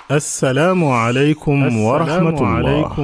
assalaamu aleykum wa rahmatullah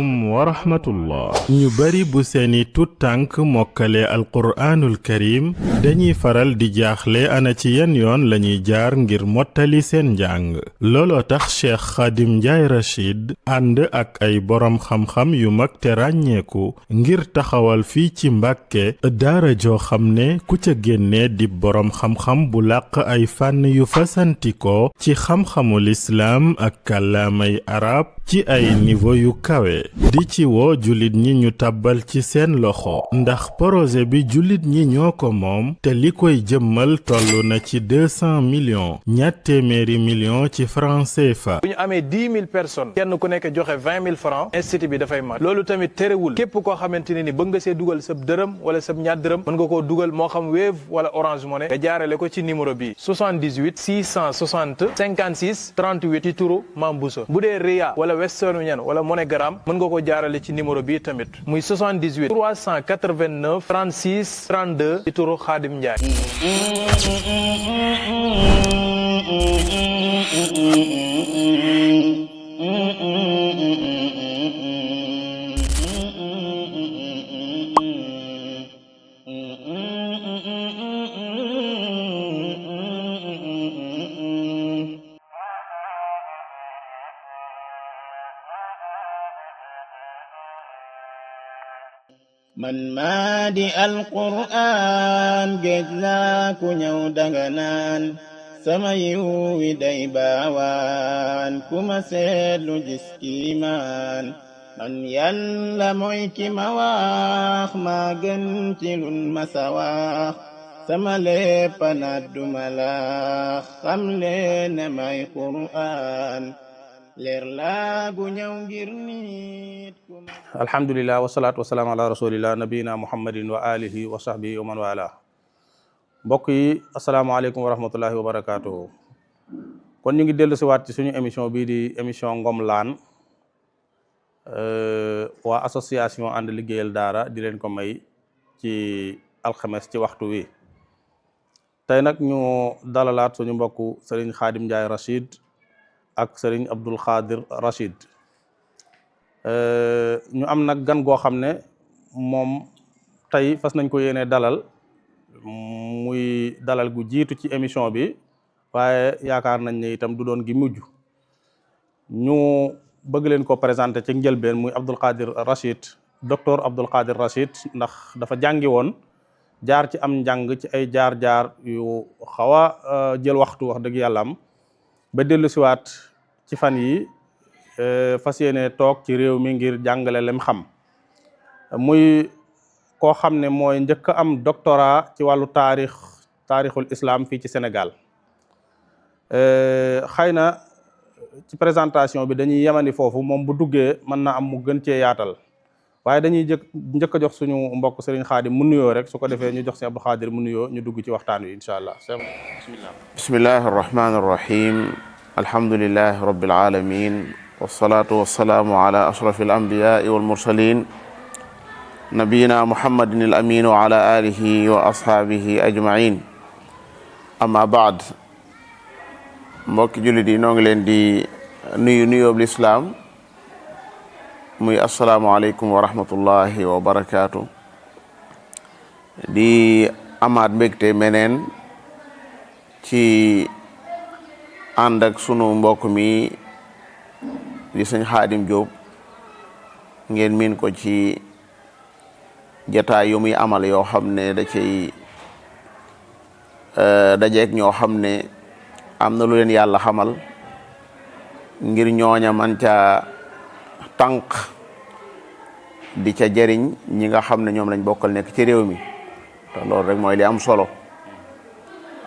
ñu bari bu seeni tut tànk mokkale alquraanul karim dañuy faral di jaaxle ana ci yan yoon lañuy jaar ngir mottali seen njàng looloo tax Cheikh Khadim Ndiaye Rachid ànd ak ay boroom xam-xam yu mag te ràññeeku ngir taxawal fii ci Mbàkke daara joo xam ne ku ca génne di boroom xam-xam bu làq ay fànn yu fasantikoo ci xam-xamul islaam ak kàllaamay arab ci ay niveau yu kawe di ci woo jullit ñi ñu tàbbal ci seen loxo ndax projet bi jullit ñi ñoo ko moom te li koy jëmmal toll na ci 200 millions ñaar téeméeri millions ci francs CFA. bu ñu amee 10 000 personnes kenn ku nekk joxe 20 000 francs institut bi dafay mat loolu tamit terewul képp koo xamante ne ni bëgg nga see dugal sab dërëm wala sab ñaar dërëm mën nga koo dugal moo xam Wave wala Orange Money nga jaarale ko ci numéro bi 78 660 56 38 ci turu Mame Bousso bu dee Ria wala Western Union wala MoneyGram mën nga ko jaarale ci numéro bi tamit muy 78 389 36 32 ci turu Khadim Ndiaye. man maa di alquraan géej laa ku ñëw danga naan sama yiw wi day baawaan ku ma seetlu gis kiimaan man yàlla mooy ki ma wax maa gën ci lun ma sa wax sama lépp naat duma la xam leen ne may quraan leer laa gu ñëw ngir nit alhamdulillah wasalaatu wasalaam ala rasulillah nabiyina muhammadin wa alihi wa sahbihi wa man wala mbokk yi asalaamaaleykum wa rahmatullahi wa barakatuhu kon ñu ngi dellu si waat ci suñu émission bii di émission Ngom Laan waa association ànd liggéeyal daara di leen ko may ci alxames ci waxtu wi tey nag ñu dalalaat suñu mbokku Serigne Khadim Ndiaye Rachid ak Serigne Abdul Khadir Rachid ñu am nag gan goo xam ne moom tey fas nañ ko yéene dalal muy dalal gu jiitu ci émission bi waaye yaakaar nañ ne itam du doon gi mujj ñu bëgg leen ko présenter ci njëlbeen muy Abdul Khadir Rachid docteur Abdul Khadir Rachid ndax dafa jàngi woon jaar ci am njàng ci ay jaar-jaar yu xaw a jël waxtu wax dëgg yàlla am ba dellu siwaat ci fan yi fas yéene toog ci réew mi ngir jàngale lem xam muy koo xam ne mooy njëkk a am doctorat ci wàllu taarixul islam fii ci Sénégal xëy na ci présentation bi dañuy yemani foofu moom bu duggee mën na am mu gën cee yaatal waaye dañuy njëkk a jox suñu mbokk Serigne Khadim mu nuyoo rek su ko defee ñu jox si Abdou Khadir mu nuyoo ñu dugg ci waxtaan wi incha allah bismillahi arrahmani arrahim alhamdulillahi rabbil alamin wassalatu wassalamu ala ashrafil anbiya'i wal mursalin nabiyina muhammadin al amin wa ala alihi wa ashabihi ajma'in amma ba'd mbokki jullit yi noo ngi leen di nuyoob lislaam muy assalaamu aleykum wa rahmatullahi wa barakaatu di amaat mbégte meneen ci ànd ak sunu mbokk mi di sëñ Xaadim Jóob ngeen miin ko ci jataay yu muy amal yoo xam ne da cay dajeek ñoo xam ne am na lu leen yàlla xamal ngir ñooña man ca tànk di ca jëriñ ñi nga xam ne ñoom lañ bokkal nekk ci réew mi te loolu rek mooy li am solo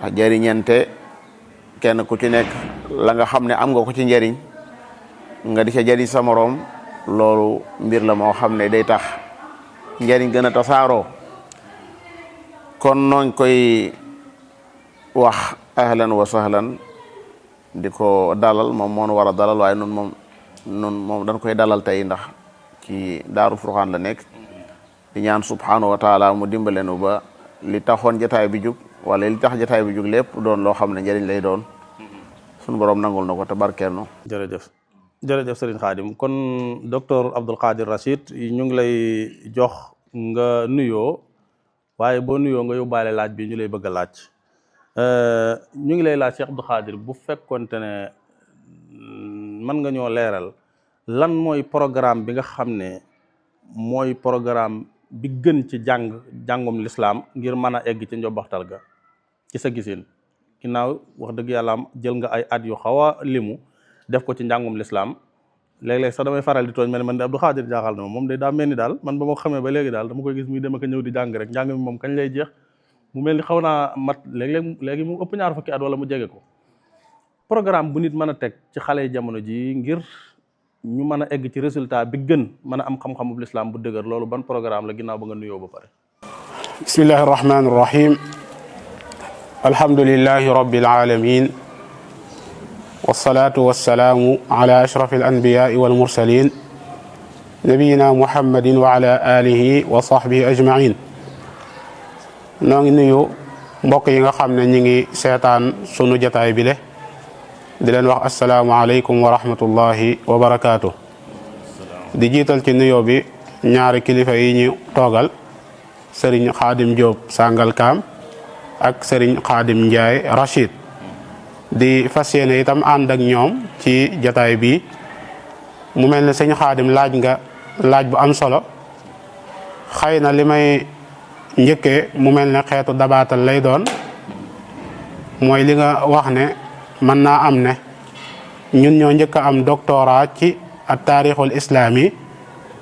a jëriñante kenn ku ci nekk la nga xam ne am nga ko ci njëriñ nga di ca jëriñ sa moroom loolu mbir la moo xam ne day tax njëriñ gën a tasaaroo kon nooñ koy wax ahlan wa sahlan di ko dalal moom moo war a dalal waaye nun moom dañ koy dalal tey ndax ci Daaru Furqaan la nekk di ñaan subhanahu wa taala mu dimbale nu ba li taxoon jotaay bi jug wala li tax jotaay bi jug lépp doon loo xam ne njëriñ lay doon sunu borom nangul na ko te barkeel no jërëjëf jërëjëf Serigne Khadim kon docteur Abdoul Qadir Rachid ñu ngi lay jox nga nuyoo waaye boo nuyoo nga yóbbaale laaj bi ñu lay bëgg a laaj ñu ngi lay laaj Cheikh Abdoul Qadir bu fekkonte ne mën nga ñoo leeral lan mooy programme bi nga xam ne mooy programme bi gën ci jàngum lislaam ngir mën a egg ci njobbaxtal ga ci sa gisin ginnaaw wax dëgg yàlla am jël nga ay at yu xaw a limu def ko ci njàngum lislaam léeg-léeg sax damay faral di tooñ ma ne man de Abdou Khadir jaaxal na moom day daa mel ni daal man ba ma ko xamee ba léegi daal dama koy gis muy dem ak ñëw di jàng rek njàng mi moom kañ lay jeex mu mel ni xaw naa mat léegi mu ëpp ñaar fukki at wala mu jege ko programme bu nit mën a teg ci xale yi jamono ji ngir ñu mën a egg ci résultat bi gën mën a am xam-xamu lislaam bu dëgër loolu ban programme la ginnaaw ba nga nuyoo ba pare. bismillahi rahmaani rahim alhamdulillahi rabbil alamin wasalaatu wasalaamu ala ashraf alanbiyaai walmursalin nabiyina muhammadin wa ala alihi wa sahbihi ajmain noo ngi nuyu mbokk yi nga xam ne ñi ngi seetaan sunu jataay bi le di leen wax asalaamu aleykum wa rahmatullahi wa barakaatu di jiital ci nuyoo bi ñaari kilifa yi ñu toogal sëriñ Xaadim Diop Sangalkam ak sëriñ Xaadim Ndiaye Rachid di fas yéene itam ànd ak ñoom ci jataay bi mu mel ne sëñ Xaadim laaj nga laaj bu am solo xëy na li may njëkkee mu mel ne xeetu dabaatal lay doon mooy li nga wax ne mën naa am ne ñun ñoo njëkk a am doctorat ci at taarixul islami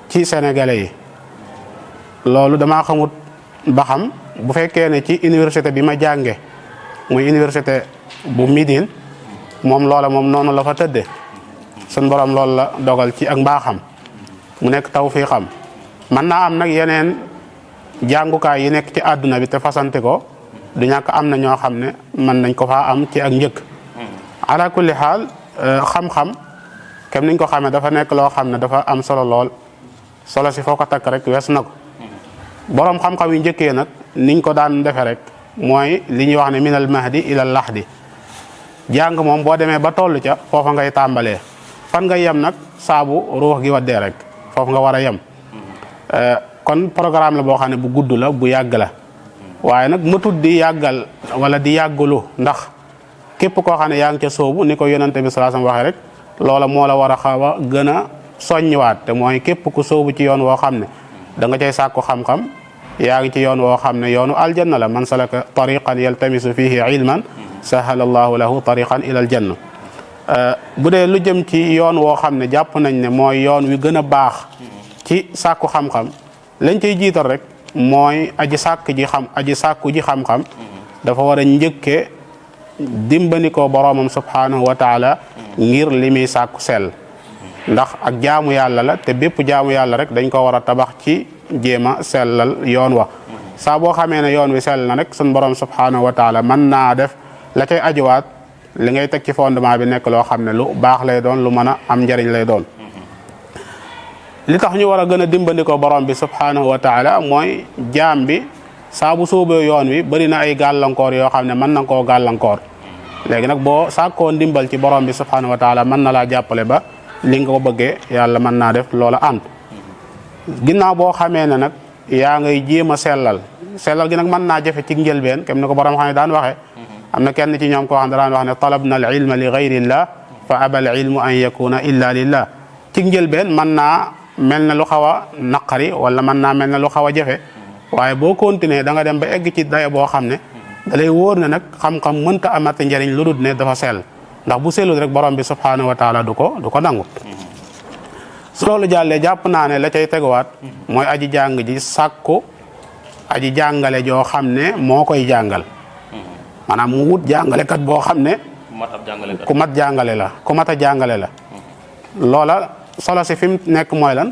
ci sénégalais yi loolu damaa xamut ba xam bu fekkee ne ci université bi ma jànge muy université bu Médine moom loola moom noonu la fa tëdde sun borom loolu la dogal ci ak mbaaxam mu nekk tawfiixam mën naa am nag yeneen jàngukaay yi nekk ci àdduna bi te fasante ko du ñàkk am na ñoo xam ne mën nañ ko faa am ci ak njëkk ala kulli xaal xam-xam kem niñ ko xamee dafa nekk loo xam ne dafa am solo lool solo si foo ko takk rek wees na ko boroom xam-xam yu njëkkee nag niñ ko daan defe rek mooy li ñuy wax ne minal mahdi ilal lahdi jàng moom boo demee ba toll ca foofa ngay tàmbalee fan nga yem nag saabu ruux gi waddee rek foofu nga war a yem kon programme la boo xam ne bu gudd la bu yàgg la waaye nag matut di yàggal wala di yàggalu ndax képp koo xam ne yaa ngi ca soobu ni ko yonante bi sallallahu alayhi wasallam waxee rek loola moo la war a xaw a gën a soññiwaat te mooy képp ku soobu ci yoon woo xam ne da nga cay sàkku xam-xam yaa ngi ci yoon woo xam ne yoonu aljanna la man salaka tariqan yaltamisu fihi ilman sahala allahu lahu tariqan ila aljanna bu dee lu jëm ci yoon woo xam ne jàpp nañ ne mooy yoon wi gën a baax ci sàkku xam-xam lañ cay jiital rek mooy aji sàkku ji xam-xam dafa war a njëkkee dimbali ko boroomam subhanahu wa taala ngir li muy sàkku sell ndax ak jaamu yàlla la te bépp jaamu yàlla rek dañ ko war a tabax ci jéema sellal yoon wa saa boo xamee ne yoon wi sell na rek sun borom subhanahu wa taala mën naa def la cay ajuwaat li ngay teg ci fondement bi nekk loo xam ne lu baax lay doon lu mën a am njariñ lay doon li tax ñu war a gën a dimbandikoo borom bi subhanahu wa taala mooy jaam bi saa bu sóobee yoon wi bari na ay gàllankoor yoo xam ne mën na koo gàllankoor léegi nag boo sàkkoo ndimbal ci borom bi subhanahu wa taala mën na laa jàppale ba li nga ko bëggee yàlla mën naa def loola ànd ginnaaw boo xamee ne nag yaa ngay jéem a sellal gi nag mën naa jafe ci njëlbeen kem ni ko borom xam ne daan waxee am na kenn ci ñoom koo xam ne daan wax ne talabna al ilma li gayrillah fa abal ilmu an yakuna illa lillah ci njëlbeen mën naa mel na lu xaw a naqari wala mën naa mel na lu xaw a jafe waaye boo continuer da nga dem ba egg ci dayo boo xam ne da lay wóor ne nag xam-xam mënta amati njëriñ lu dul ne dafa sell ndax bu sellul rek borom bi subhanahu wa taala du ko nangu su loolu jàllee jàpp naa ne la cay teguwaat mooy aji jàng ji sàkku aji jàngale joo xam ne moo koy jàngal maanaam mu wut jàngalekat boo xam ne ku mat a jàngale la loola solo si fi mu nekk mooy lan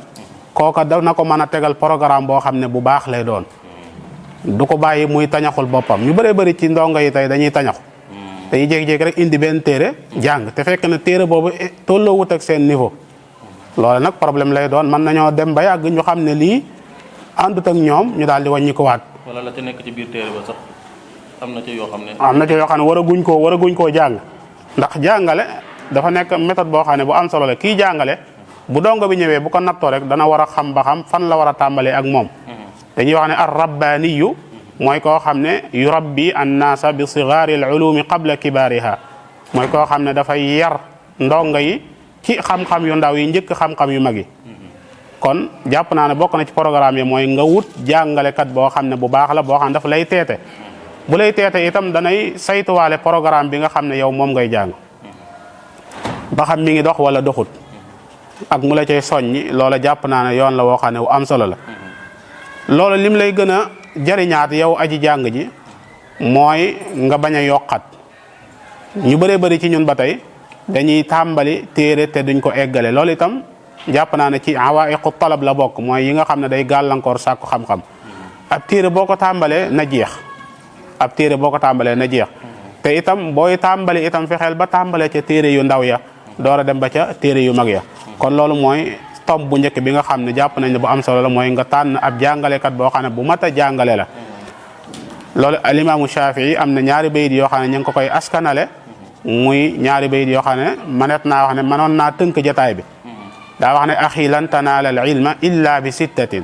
kooka da na ko mën a tegal programme boo xam ne bu baax lay doon du ko bàyyi muy tañaxul boppam ñu bëree bëri ci ndongo yi tey dañuy tañaxu dañuy jékki-jékki rek indi benn téere jàng te fekk na téere boobu tolloo wut ak seen niveau loolu nag problème lay doon mën nañoo dem ba yàgg ñu xam ne lii àndut ak ñoom ñu daal di wàññi ko waat. wala la ca nekk ci biir téere ba sax am na ci yoo xam ne. war a guñ koo jàng ndax jàngale dafa nekk méthode boo xam ne bu am solo la kii jàngale bu dongo bi ñëwee bu ko nattoo rek dana war a xam ba xam fan la war a tàmbalee ak moom dañuy wax ne ar rabbaaniyu mooy koo xam ne yurabbi annaasa bi sigaari al ulumi qabla kibaariha mooy koo xam ne dafay yar ndongo yi ci xam-xam yu ndaw yi njëkk xam-xam yu mag yi kon jàpp naa ne bokk na ci programme yi mooy nga wut jàngalekat boo xam ne bu baax la boo xam ne dafa lay teete bu lay teete itam danay saytuwaale programme bi nga xam ne yow moom ngay jàng ba xam mi ngi dox wala doxut ak mu la cay soññi loola jàpp naa ne yoon la woo xam ne wu am solo la loolu lim lay gën a jariñaat yow aji jàng ji mooy nga bañ a yokkat ñu bëree bëri ci ñun ba tey dañuy tàmbali téere te duñ ko eggale loolu itam jàpp naa ne ci awaiqu talab la bokk mooy yi nga xam ne day gàllankoor sàkku xam-xam ab téere boo ko tàmbalee na jeex ab téere boo ko tàmbalee na jeex te itam booy tàmbali itam fexeel ba tàmbalee ca téere yu ndaw ya door a dem ba ca téere yu mag ya kon loolu mooy tomb bu njëkk bi nga xam ne jàpp nañ ne bu am solo la mooy nga tànn ab jàngalekat boo xam ne bu mat a jàngale la loolu alimaamu Shafii am na ñaari bayit yoo xam ne ñu ngi ko koy askanale muy ñaari bayit yoo xam ne manet naa wax ne manoon naa tënk jataay bi daa wax ne axi lan tanaala al ilma illa bi sittatin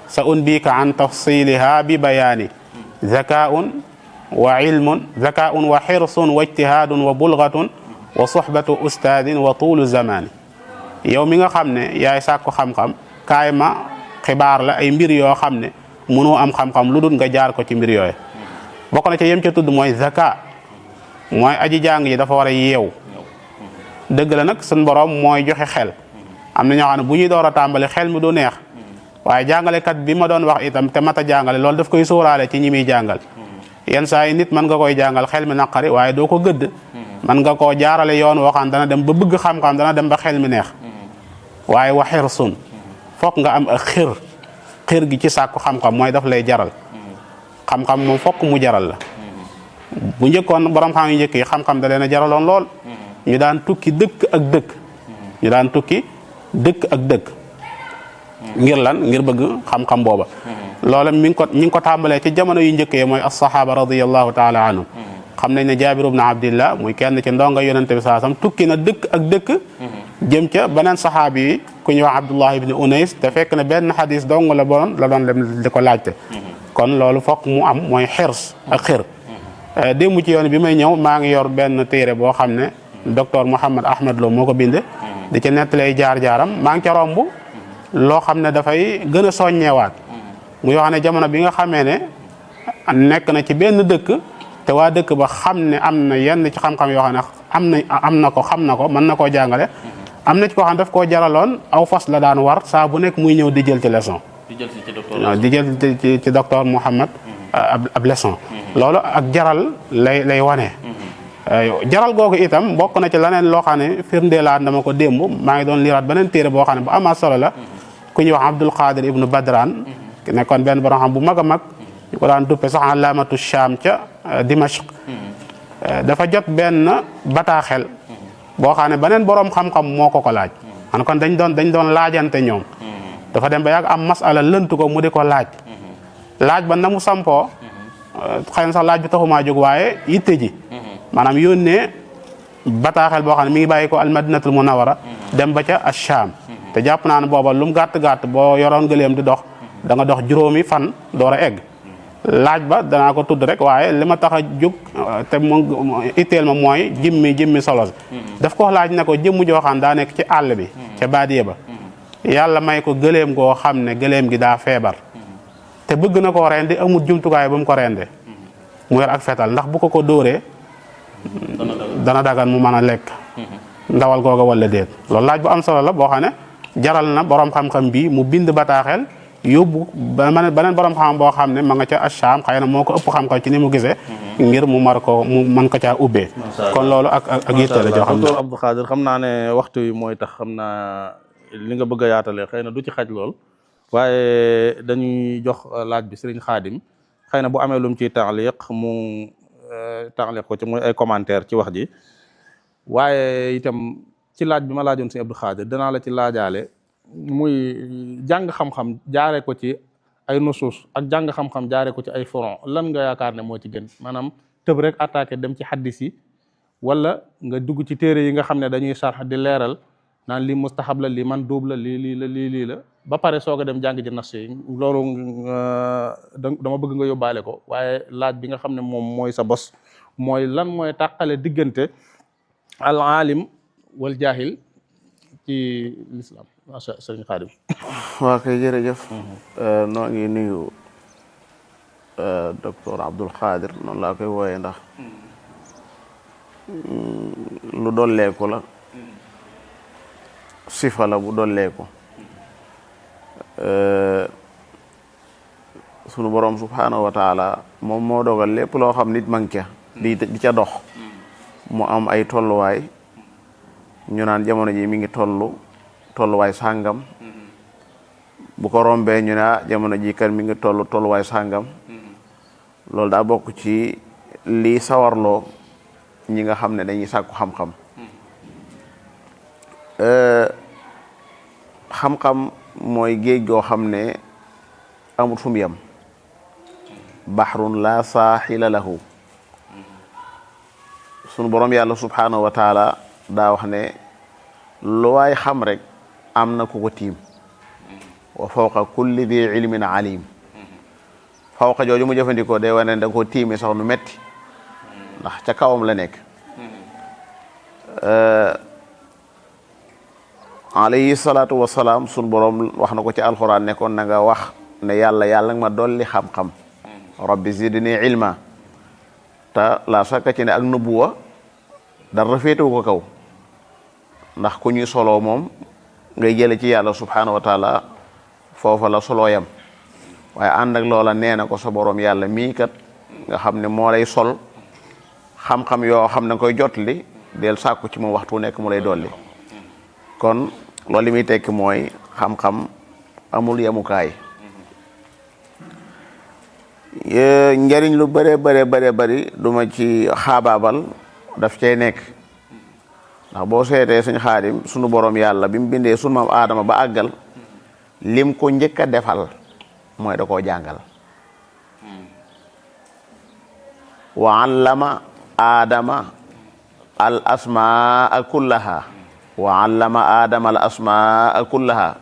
sa unbika an tafsiliha bi bayaani zakaun wa ilmun zakaun wa xirsun wa ijtihaadun wa bulgatun wa sohbatu ustaadin wa tuulu zamani yow mi nga xam ne yaay sàkku xam-xam kaay ma xibaar la ay mbir yoo xam ne mënoo am xam-xam lu dul nga jaar ko ci mbir yooyu bokk na ca yem ca tudd mooy zaka mooy aji jàng yi dafa war a yeew dëgg la nag suñ borom mooy joxe xel am na ñoo xam ne bu ñuy door a tàmbali xel mi du neex waaye jàngalekat bi ma doon wax itam te mat a jàngale loolu daf koy sóoraale ci ñi muy jàngal yenn saa yi nit mën nga koy jàngal xel mi naqari waaye doo ko gëdd mën nga koo jaarale yoon woo xam dana dem ba bëgg xam-xam dana dem ba xel mi neex waaye wa xirsun fokk nga am ak xir gi ci sàkku xam-xam mooy daf lay jaral xam-xam moom fokk mu jaral la bu njëkkoon borom xam yu njëkk yi xam-xam da leen a jaraloon lool ñu daan tukki dëkk ak dëkk ñu daan tukki dëkk ak dëkk ngir lan ngir bëgg xam-xam booba loola mi ngi ko ñi ngi ko tàmbalee ci jamono yu njëkk yi mooy as-sahaaba radiyallahu taala anhum xam nañ ne Jaabir ibn Abdillah muy kenn ci ndonga yonente bi sallallahu alayhi wasallam tukki na dëkk ak dëkk jëm ca beneen saxaabi yi ku ñuy wax Abdullah ibn Unais te fekk na benn xadis dong la doon dem di ko laajte kon loolu fokk mu am mooy xirs ak xir démb ci yoon bi may ñëw maa ngi yor benn téere boo xam ne docteur Mouhammad Ahmad Lo moo ko bind di ci nettalee jaar-jaaram maa ngi ca romb loo xam ne dafay gën a soññewaat mu yoo xam ne jamono bi nga xamee ne nekk na ci benn dëkk te waa dëkk ba xam ne am na yenn ci xam-xam yoo xam ne am na ko xam na ko mën na koo jàngale am na ci koo xam ne daf koo jaraloon aw fas la daan war saa bu nekk muy ñëw di jël ci leçon di jël ci docteur Mouhammad ab leçon loolu ak jaral lay wane jaral googu itam bokk na ci leneen loo xam ne firndeelaat dama ko démb maa ngi doon liiraat beneen téere boo xam ne bu ama solo la ku ñuy wax Abdul Qadir ibnu Badran nekkoon benn borom xam bu mag a mag ñu ko daan duppe sax alaamatu Sham ca Dimashq dafa jot benn bataaxel boo xam ne beneen borom xam-xam moo ko laaj man kon dañ doon laajante ñoom dafa dem ba yàgg am masala lëntu ko mu di ko laaj ba na mu sampoo xëy na sax laaj bi taxumaa jóg waaye yitte ji maanaam yónnee bataaxel boo xam ne mi ngi bàyyi ko al madinatul munawara dem ba ca Sham te jàpp naa ne booba lu mu gàtt-gàtt boo yoroon gëleem di dox da nga dox juróomi fan door a egg laaj ba danaa ko tudd rek waaye li ma tax a jóg te mu itteel ma mooy jimmi solos daf ko laaj ne ko jëmm joo xam daa nekk ci àll bi ca baadiye ba yàlla may ko gëleem goo xam ne gëleem gi daa feebar te bëgg na koo rendi amul jumtukaay ba mu ko rende mu yor ak fetal ndax bu ko dóoree dana dagan mu mën a lekk ndawal googa wala déet loolu laaj bu am solo la boo xam ne jaral na borom xam-xam bi mu bind bataaxel yóbbu beneen borom xam boo xam ne ma nga ca Asham xëy na moo ko ëpp xam-xam ci ni mu gisee ngir mu mën ko caa ubbee kon loolu ak yitte la joo xam ne docteur Abdou Khadir xam naa ne waxtu yi mooy tax xam naa li nga bëgg a yaatalee xëy na du ci xaj lool waaye dañuy jox laaj bi Serigne Khadim xëy na bu amee lu mu ciy taaliq mu taaliq ko ci mooy ay commentaire ci wax ji waaye itam ci laaj bi ma laajoon Serigne Abdou Khadir danaa la ci laajaale muy jàng xam-xam jaaree ko ci ay nusuus ak jàng xam-xam jaaree ko ci ay foron lan nga yaakaar ne moo ci gën maanaam tëb rek attaqué dem ci xaddis yi wala nga dugg ci téere yi nga xam ne dañuy sarx di leeral naan lii mustahab la lii mandub la lii la ba pare soog a dem jàng ci nas yi loolu dama bëgg nga yóbbaale ko. waaye laaj bi nga xam ne moom mooy sa bos mooy lan mooy tàqale diggante al alim wal jaahil ci l'islam. macha allah sëriñ Xaadim. waa kay jërëjëf. noo ngi nuyu docteur Abdul Xaadir noonu laa koy wooyee ndax lu dolleeku la sifa la bu dolleeku sunu borom subhaanahu wa taala moom moo dogal lépp loo xam nit man ca di ca dox mu am ay tolluwaay ñu naan jamono ji mi ngi tolluwaay sàngam bu ko rombee ñu ne jamono ji kan mi ngi tolluwaay sàngam loolu daa bokk ci lii sawarloo ñi nga xam ne dañuy sàkku xam-xam xam-xam mooy géej goo xam ne amul fu mu yem bahrun la saaxila lahu sunu borom yàlla subhaanahu wa taala daa wax ne lu waay xam rek am na ku ko tiim wa fawqa kulli di ilmin alim fawqa jooju mu jëfandikoo day wane da ko tiime sax nu metti ndax ca kawam la nekk alayhi salaatu wasalaam sun borom wax na ko ci alxuraan nekkoon na nga wax ne yàlla nga ma dolli xam-xam rabbi zidni ilma te la sakka ci ne ak nubuwa dara féetewu ko kaw ndax ku ñuy soloo moom ngay jële ci yàlla subhaanahu wa taala foofa la soloo yam waaye ànd ak loola nee na ko sa borom yàlla mii kat nga xam ne moo lay sol xam-xam yoo xam ne koy jotli del sàkku ci moom waxtu nekk mu lay dolli kon loolu li muy tekki mooy xam-xam amul yemukaay njariñ lu bari duma ci xaabaabal daf cay nekk ndax boo seetee suñ Xaadim sunu borom yàlla bi mu bindee sunu maam aadama ba àggal lim ko njëkk a defal mooy da koo jàngal wa allama aadama al asmaa kullaha wa allama aadama al asmaa kullaha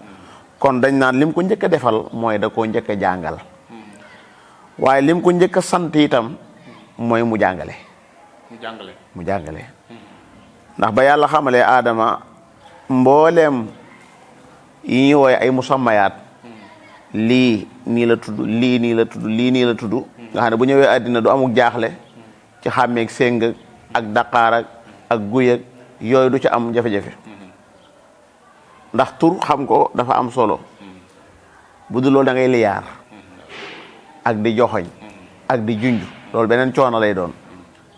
kon dañ naan lim ko njëkk a defal mooy da koo njëkk a jàngal waaye lim ko njëkk a sant itam mooy mu jàngale ndax ba yàlla xamalee aadama mbooleem yi ñu wooye ay musammayaat lii nii la tudd lii nii la tudd lii nii la tudd nga xam ne bu ñëwee àddina du amuk jaaxle ci xàmmeeg séng ak daqaar ak guyag yooyu du ci am jafe-jafe ndax tur xam ko dafa am solo bu dul loolu da ngay liyaar ak di joxoñ ak di junj loolu beneen coono lay doon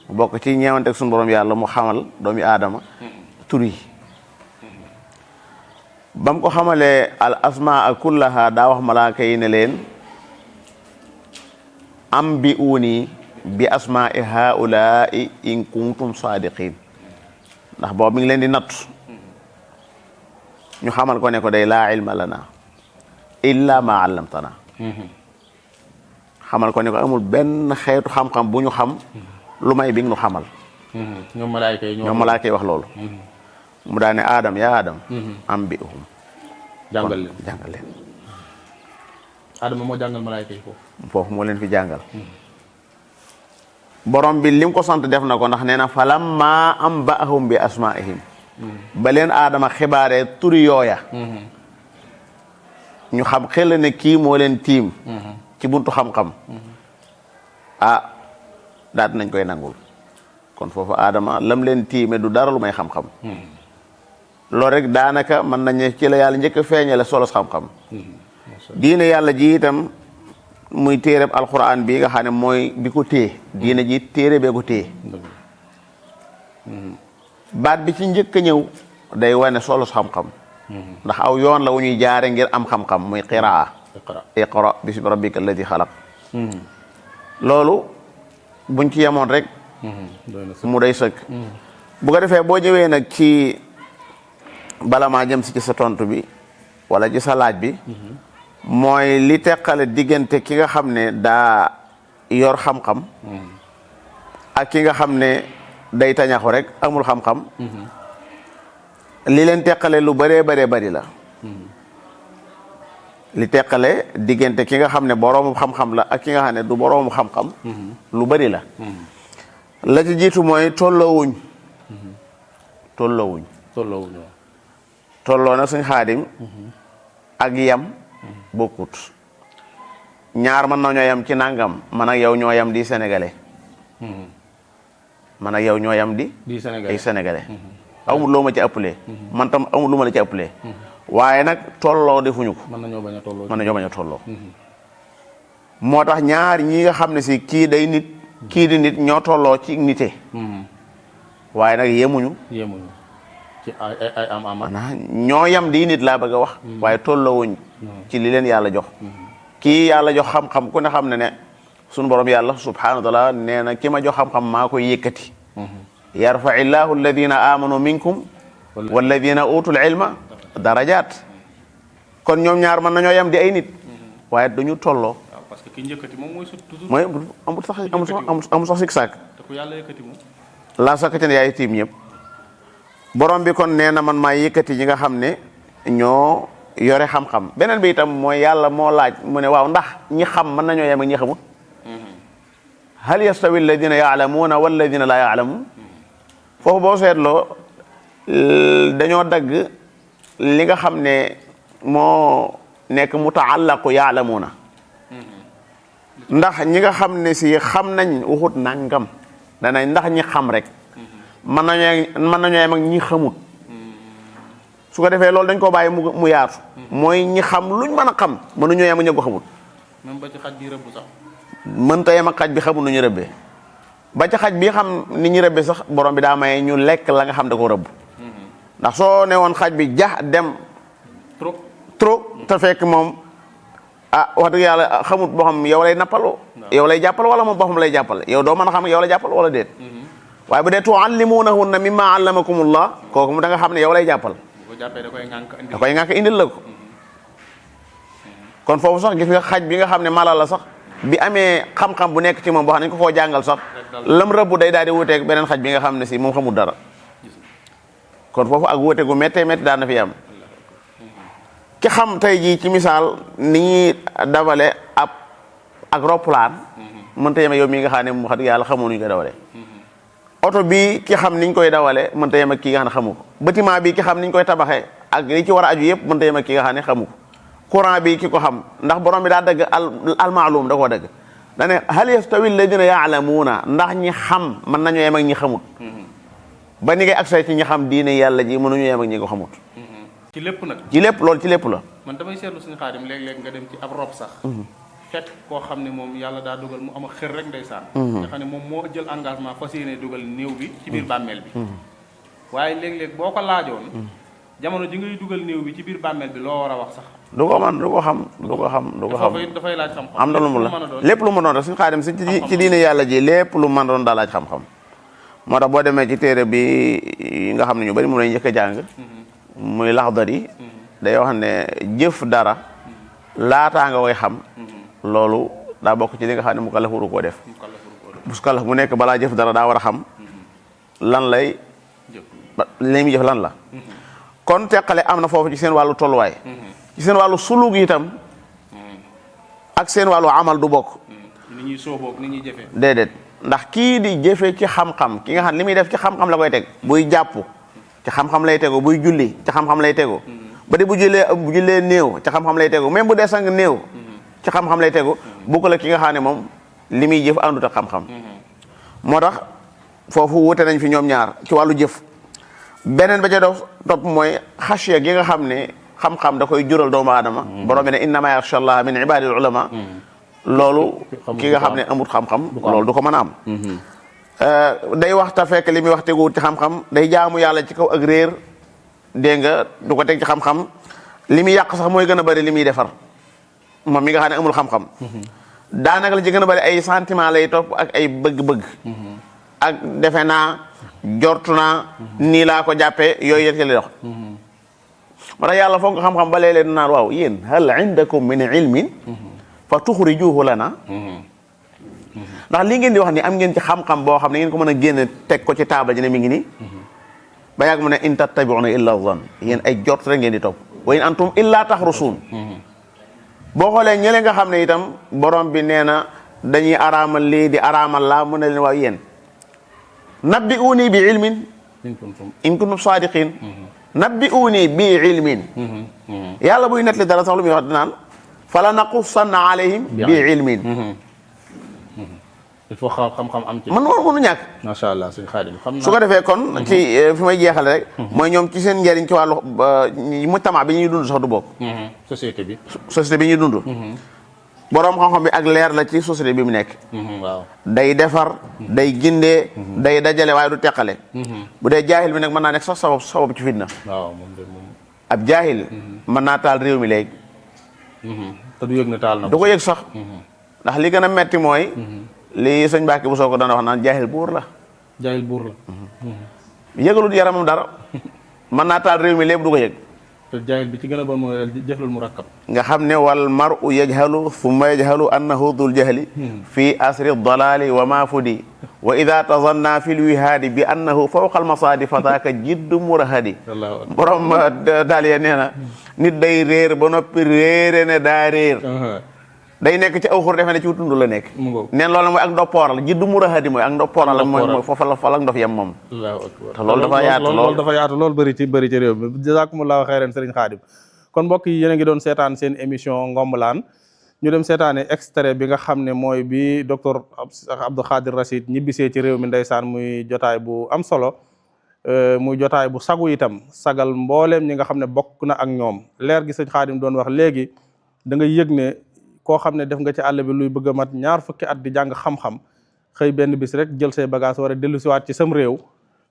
mu bokk ci ñeewanteeg suñu borom yàlla mu xamal doomi aadama tur yi bam ko xamalee al asmaa kullaha daa wax malaaka yi ne leen am bi uuni bi asmaai haulaai in kuntum sadiqin ndax boobu mi ngi leen di natt ñu xamal ko ne ko day laa ilma lana illa ma allamtana xamal ko ne ko amul benn xeetu xam-xam bu ñu xam lu may bi nga ñu xamal ñoom malaaka yi wax loolu mu daane aadam yaa aadam am bi uhum jàngal leen aadama moo jàngal malaaka yi foofu moo leen fi jàngal borom bi lim ko sant def na ko ndax nee na falamma amba'ahum bi asma'ihim ba leen aadama xibaaree turi yooya ñu xam xel ne kii moo leen tiim ci buntu xam-xam daat nañ koy nangul kon foofu aadama lam leen tiime du dara lu may xam-xam loolu rek daanaka mën nañ ci la yàlla njëkk a feeñale solos xam-xam diine yàlla ji itam muy téereb alquran bi nga xam ne mooy bi ko téye diine ji téere bee ko téye baat bi ci njëkk a ñëw day wane solos xam-xam ndax aw yoon la wu ñuy jaare ngir am xam-xam muy qiraa iqra bismi rabbika alladi xalaq loolu buñ ci yemoon rek mu day sëkk bu ko defee boo ñëwee nag ci bala maa jëm si ci sa tontu bi wala ci sa laaj bi mooy li teqale diggante ki nga xam ne daa yor xam-xam ak ki nga xam ne day tañaxu rek amul xam-xam li leen teqale lu bëree bari la li teqale diggante ki nga xam ne boroomu xam-xam la ak ki nga xam ne du boroomu xam-xam lu bari la la ci jiitu mooy tolloowuñ tolloo nag suñ Xaadim ak yam bokkut ñaar mën nañoo yam ci nangam man ak yow ñoo yam di sénégalais man ak yow ñoo yam di ay sénégalais amul loo ma ci ëppalee man tam amul lu ma la ci ëppalee waaye nag tolloo defuñu ko mën nañoo bañ a tolloo moo tax ñaar ñi nga xam ne si kii day nit kii di nit ñoo tolloo ci nite waaye nag yemuñu ci ay am ñoo yam di nit laa bëgg a wax waaye tolloowuñ ci li leen yàlla jox kii yàlla jox xam-xam ku ne xam ne sunu borom yàlla subhanahu wa taala nee na ki ma jox xam-xam maa koy yëkkati yarfa illahu alladina amanu minkum walladina utul ilma darajaat kon ñoom ñaar mën nañoo yam di ay nit waaye dañu tolloo parce que ki njëkkati moom mooy toujours mooy amul sax sik sàkk te ku yàlla yëkkati moom laa sakk ten yaay tiim ñëpp borom bi kon nee na man maa yëkkati ñi nga xam ne ñoo yore xam-xam beneen bi itam mooy yàlla moo laaj mu ne waaw ndax ñi xam mën nañoo yem ak ñi xamut hal yastawi alladina yaalamuuna walladina laa yaalamuun foofu boo seetloo dañoo dagg li nga xam ne moo nekk mutaallaqu yaalamuuna ndax ñi nga xam ne si xam nañ waxut nangam danañ ndax ñi xam rek mën nañoo yem ak ñi xamut su ko defee loolu dañ ko bàyyi mu yaatu mooy ñi xam luñ mën a xam mënuñoo yem ak ñi ko xamut même ba ci xaj bi rëbb sax mënta yem ak xaj bi xamul nu ñu rëbbee ba ci xaj bi xam ni ñu rëbbee sax borom bi daa maye ñu lekk la nga xam da ko rëbb ndax soo ne woon xaj bi jax dem trop te fekk moom wax dëgg yàlla xamut boo xam yow lay nappal yow lay jàppal wala moom boo xam lay jàppal yow doo mën a xam yow lay jàppal wala déet waaye bu dee tuallimunahunna mimma allamakumullah kooku mu da nga xam ne yow lay jàppal da koy ŋànk indil la ko kon foofu sax gis nga xaj bi nga xam ne mala la sax bi amee xam-xam bu nekk ci moom boo xam ne ñu ko koo jàngal sax lam rëbb day daal di wuteeg beneen xaj bi nga xam ne si moom xamul dara kon foofu ak wuute gu méttee métti daan na fi am ki xam tey jii ci misaal ni ñuy dawale ak roplaan mënta yem ak yow mii nga xam ne mu wax dëgg yàlla xamoo nuñ koy dawale oto bi ki xam niñ koy dawale mënta yem ak kii nga xam ne xamu ko bâtiment bi ki xam niñ koy tabaxee ak li ci war a aju yëpp mënta yem ak kii nga xam ne xamu ko courant bi ki ko xam ndax borom bi daa dëgg al maalum da koo dëgg da ne hal yastawi alladina yaalamuuna ndax ñi xam mën nañoo yem ak ñi xamut ba ni ngay accès ci ñi xam diine yàlla ji mënuñu yem ak ñi ko xamut ci lépp nag ci lépp loolu ci lépp la man damay seetlu suñu Xaadim léeg-léeg nga dem ci ab rob sax fekk koo xam ne moom yàlla daa dugal mu am a xër rek ndeysaan nga xam ne moom moo jël engagement fas yéene dugal néew bi ci biir bàmmeel bi waaye léeg-léeg boo ko laajoon jamono ji ngay dugal néew bi ci biir bàmmeel bi loo war a wax sax du ko man du ko xam dafay laaj xam-xam am na lu mu la lépp lu mu doon rek suñu Xaadim si ci diine yàlla ji lépp lu mën doon daa laaj xam-xam moo tax boo demee ci téere bi nga xam ne ñu bari moom lañu njëkk a jàng muy Laxdari day wax ne jëf dara laataa nga koy xam loolu daa bokk ci li nga xam ne mu kallaf waru koo def bu kallaf mu nekk balaa jëf dara daa war a xam lan lay li muy jëf lan la kon teqale am na foofu ci seen wàllu tolluwaay ci seen wàllu suluk itam ak seen wàllu amal du bokk ni ñuy sóoboo ni ñuy jëfee déedéet ndax kii di jëfe ci xam-xam ki nga xam li muy def ci xam-xam la koy teg buy jàpp ci xam-xam lay tegu buy julli ci xam-xam lay tegu ba di bu jullee néew ci xam-xam lay tegu même bu dee sang néew ci xam-xam lay tegu bu ko la ki nga xam ne moom li muy jëf àndut ak xam-xam moo tax foofu wute nañ fi ñoom ñaar ci wàllu jëf beneen ba ca dox topp mooy xasiya gi nga xam ne xam-xam da koy jural doomu aadama borom bi ne innama yaxsha allah min ibadil ulama loolu ki nga xam ne amut xam-xam loolu du ko mën a am day wax ta fekk li muy wax teguwut ci xam-xam day jaamu yàlla ci kaw ak réer dégg nga du ko teg ci xam-xam li muy yàq sax mooy gën a bari li muy defar moom mi nga xam ne amul xam-xam daanaka la ci gën a bari ay sentiment lay topp ak ay bëgg-bëgg ak defe naa jortu naa nii laa ko jàppee yooyu yet li dox moo tax yàlla foog nga xam-xam ba léeg-léeg naan waaw yéen hal indakum min ilmin fa tuxrijuhu lana ndax li ngeen di wax ni am ngeen ci xam-xam boo xam ne ngeen ko mën a génne teg ko ci taabal ji ne mi ngi nii ba yàgg mu ne in tattabi'una illa zan yéen ay jot rek ngeen di topp wa in antum illa taxrusuun boo xoolee ñële nga xam ne itam borom bi nee na dañuy araamal lii di araamal laa mu ne leen waaw yéen nabbi'uni bi ilmin in kuntum saadiqin nabbi'uni bi ilmin yàlla buy nettali dara sax lu muy wax dinaan fala naqussanna alayhim bi ilmin il faut xam-xam am ci. man mënu ñàkk. macha allah sëñ Xaadim xam naa su ko defee kon ci fi may jeexale rek. mooy ñoom ci seen njëriñ ci wàllu mujtama bi ñuy dund sax du bokk. société bi. société bi ñuy dund. boroom xam-xam bi ak leer la ci société bi mu nekk. waaw day defar. day gindee. day dajale waaye du teqale. bu dee jaahil bi nag mën naa nekk sax sabab ci fitna. waaw moom de moom. ab jaahil. mën naa taal réew mi léegi. te du yëg na taal na. du ko yëg sax. ndax li gën a metti mooy. lii sëñ Mbàkke bu soo ko daan wax naan jaahil buur la. jaahil buur la. yëgalul yaramam dara. mën naa taal réew mi lépp du ko yëg. te jaahil bi ci gën a bon mooy jahlul murakkab. nga xam ne wal mar'u yajhalu thumma yajhalu annahu dul jahli fi asri dalali wa ma fudi wa ida tazanna fi lwihaadi bi annahu fawqa almasaadi fataaka jiddu murahadi borom daal ya nee na nit day réer ba noppi réere ne daa réer day nekk ci aw xur defe ne ci tund la nekk neen loolu mooy ak ndoppooral jiddu murahadi mooy ak ndoppooral mooy foofa la fa la ndof yem moom te loolu dafa yaatu loolu dafa yaatu loolu bëri ci réew mi jazakumullahu xayran Serigne Khadim kon mbokk yi yéen a ngi doon seetaan seen émission Ngombalaan ñu dem seetaane extrait bi nga xam ne mooy bi docteur Abdou Khadir Rachid ñibbisee ci réew mi ndeysaan muy jotaay bu am solo muy jotaay bu sagu itam sagal mbooleem ñi nga xam ne bokk na ak ñoom leer gi sëñ Khadim doon wax léegi da nga yëg ne koo xam ne def nga ci àll bi luy bëgg a mat 20 fukki at di jàng xam-xam xëy benn bis rek jël say bagage war a dellu siwaat ci sam réew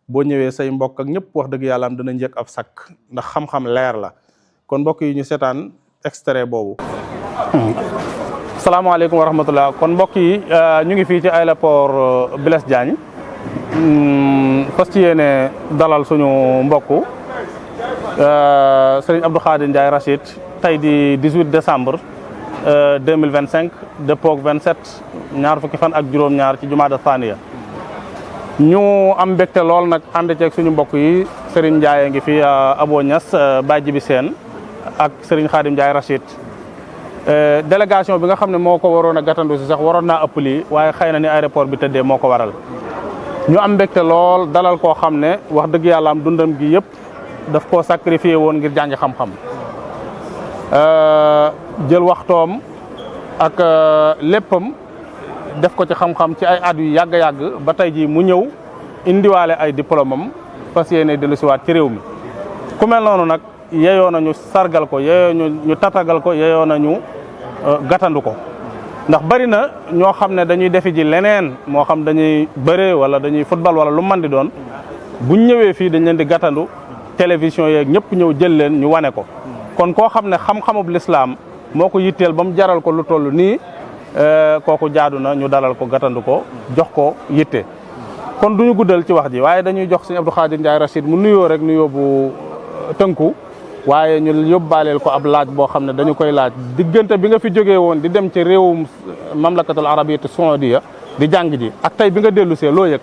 boo ñëwee say mbokk ak ñëpp wax dëgg yàlla am dana njëkk ab sakk ndax xam-xam leer la kon mbokk yi ñu seetaan extrait boobu. salaamaaleykum wa rahmatullah kon mbokk yi ñu ngi fii ci aéroport Blaise Diagne fas yéene dalal suñu mbokk Serigne Abdou Khadir Ndiaye Rachid tey di 18 décembre 2025 dëppoog 27 ñaar fukki fan ak juróom-ñaar ci jumaada thaniya ñu am mbégte lool nag ànd ceeg suñu mbokk yi Serigne Ndiaye ngi fi Abo Niass Baye Jibi Sène ak Serigne Khadim Ndiaye Rachid délégation bi nga xam ne moo ko waroon a gàttandu si sax waroon naa ëpp lii waaye xëy na ni aéroport bi tëddee moo ko waral ñu am mbégte lool dalal koo xam ne wax dëgg yàlla am dundam gi yëpp daf koo sacrifié woon ngir jàngi xam-xam jël waxtoom ak léppam def ko ci xam-xam ci ay at yu yàgg-yàgg ba tey jii mu ñëw indiwaale ay diplôme am fas yéene dellusiwaat ci réew mi ku mel noonu nag yeyoo nañu sargal ko yeyoo ñu tatagal ko yeyoo nañu gàttandu ko ndax bari na ñoo xam ne dañuy defi ji leneen moo xam dañuy bëre wala dañuy football wala lu mën di doon buñ ñëwee fii dañ leen di gàttandu télévision yeeg ñëpp ñëw jël leen ñu wane ko kon koo xam ne xam-xamub lislaam moo ko yitteel ba mu jaral ko lu toll nii kooku jaadu na ñu dalal ko gàttandu ko jox ko yitte kon duñu guddal ci wax ji waaye dañuy jox Serigne Abdou Khadir Ndiaye Rachid mu nuyoo rek nuyoo bu tënku waaye ñu yóbbaaleel ko ab laaj boo xam ne dañu koy laaj diggante bi nga fi jógee woon di dem ci réewum mamlakatul arabiyatu saudiya di jàng ji ak tey bi nga dellu see loo yëg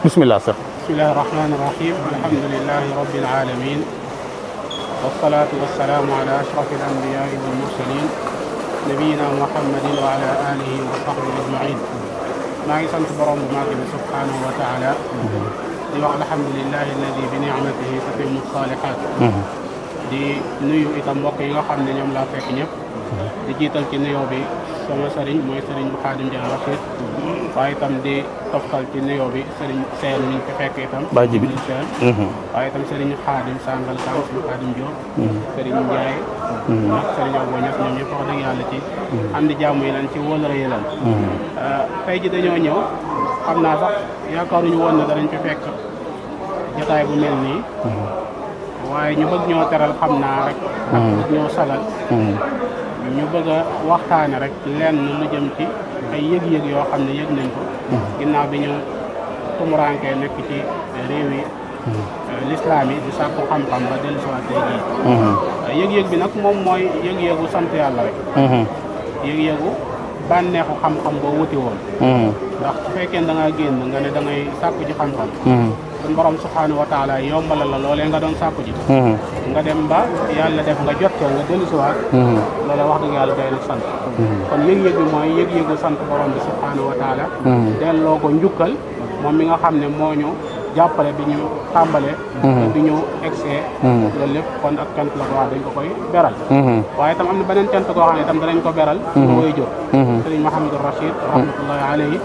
bismillah sax bismillahi rahmani rahim alhamdulillahi rabbil alamin wassalatu wassalamu ala ashrafil anbiyai wal mursalin nabiyina muhammadin wa ala alihi wa sahbihi ajmain maa ngi sant borom bu màgg bi subhanahu wa taala di wax alhamdulillahi alladi bi ni'matihi tatimmu salihat di nuyu itam mbokk yi nga xam ne ñoom laa fekk ñëpp di jiital ci nuyoo bi sama sëriñ mooy sëriñ bu Khadim Ndiaye Rachid waaye itam di toftal ci nuyoo bi sëriñ Seen mi ñu fi fekk itam Baye Jibi Seen waaye itam sëriñ Khadim Sangal Sam suñu Khadim Diop sëriñ Ndiaye ak sëriñ Abo Niass ñoom ñëpp wax dëgg yàlla ci andi jàmm yi lan ci wóolare yi lan tey ji dañoo ñëw xam naa sax yaakaaruñu woon ne danañ fi fekk jotaay bu mel nii waaye ñu bëgg ñoo teral xam naa rek ak bëgg ñoo sagal ñu bëgg a waxtaane rek lenn lu jëm ci ay yëg-yëg yoo xam ne yëg nañ ko ginnaaw bi ñu tumurankee nekk ci réew yi l'islam yi di sàkku xam-xam ba dellu siwaat tey jii yëg-yëg bi nag moom mooy yëg-yëgu sant yàlla rek yëg-yëgu bànneexu xam-xam boo wuti woon ndax su fekkee da ngaa génn nga ne da ngay sàkku ci xam-xam suñu borom subhaanahu wa taala yombalal la loolee nga doon sàkku ji nga dem ba yàlla def nga jot nga dellusiwaat loola wax dëgg yàlla doy na sant kon yëg-yëg bi mooy yëg-yëgu sant borom bi subhaanahu wa taala delloo ko njukkal moom mi nga xam ne moo ñu jàppale bi ñu tàmbale bi ñu egsee loolu lépp kon ak cant la ko wax dañ ko koy beral waaye itam am na beneen cant koo xam ne itam danañ ko beral ñu koy jur sëriñ Mouhamadou Rachid rahmatullahi alayhi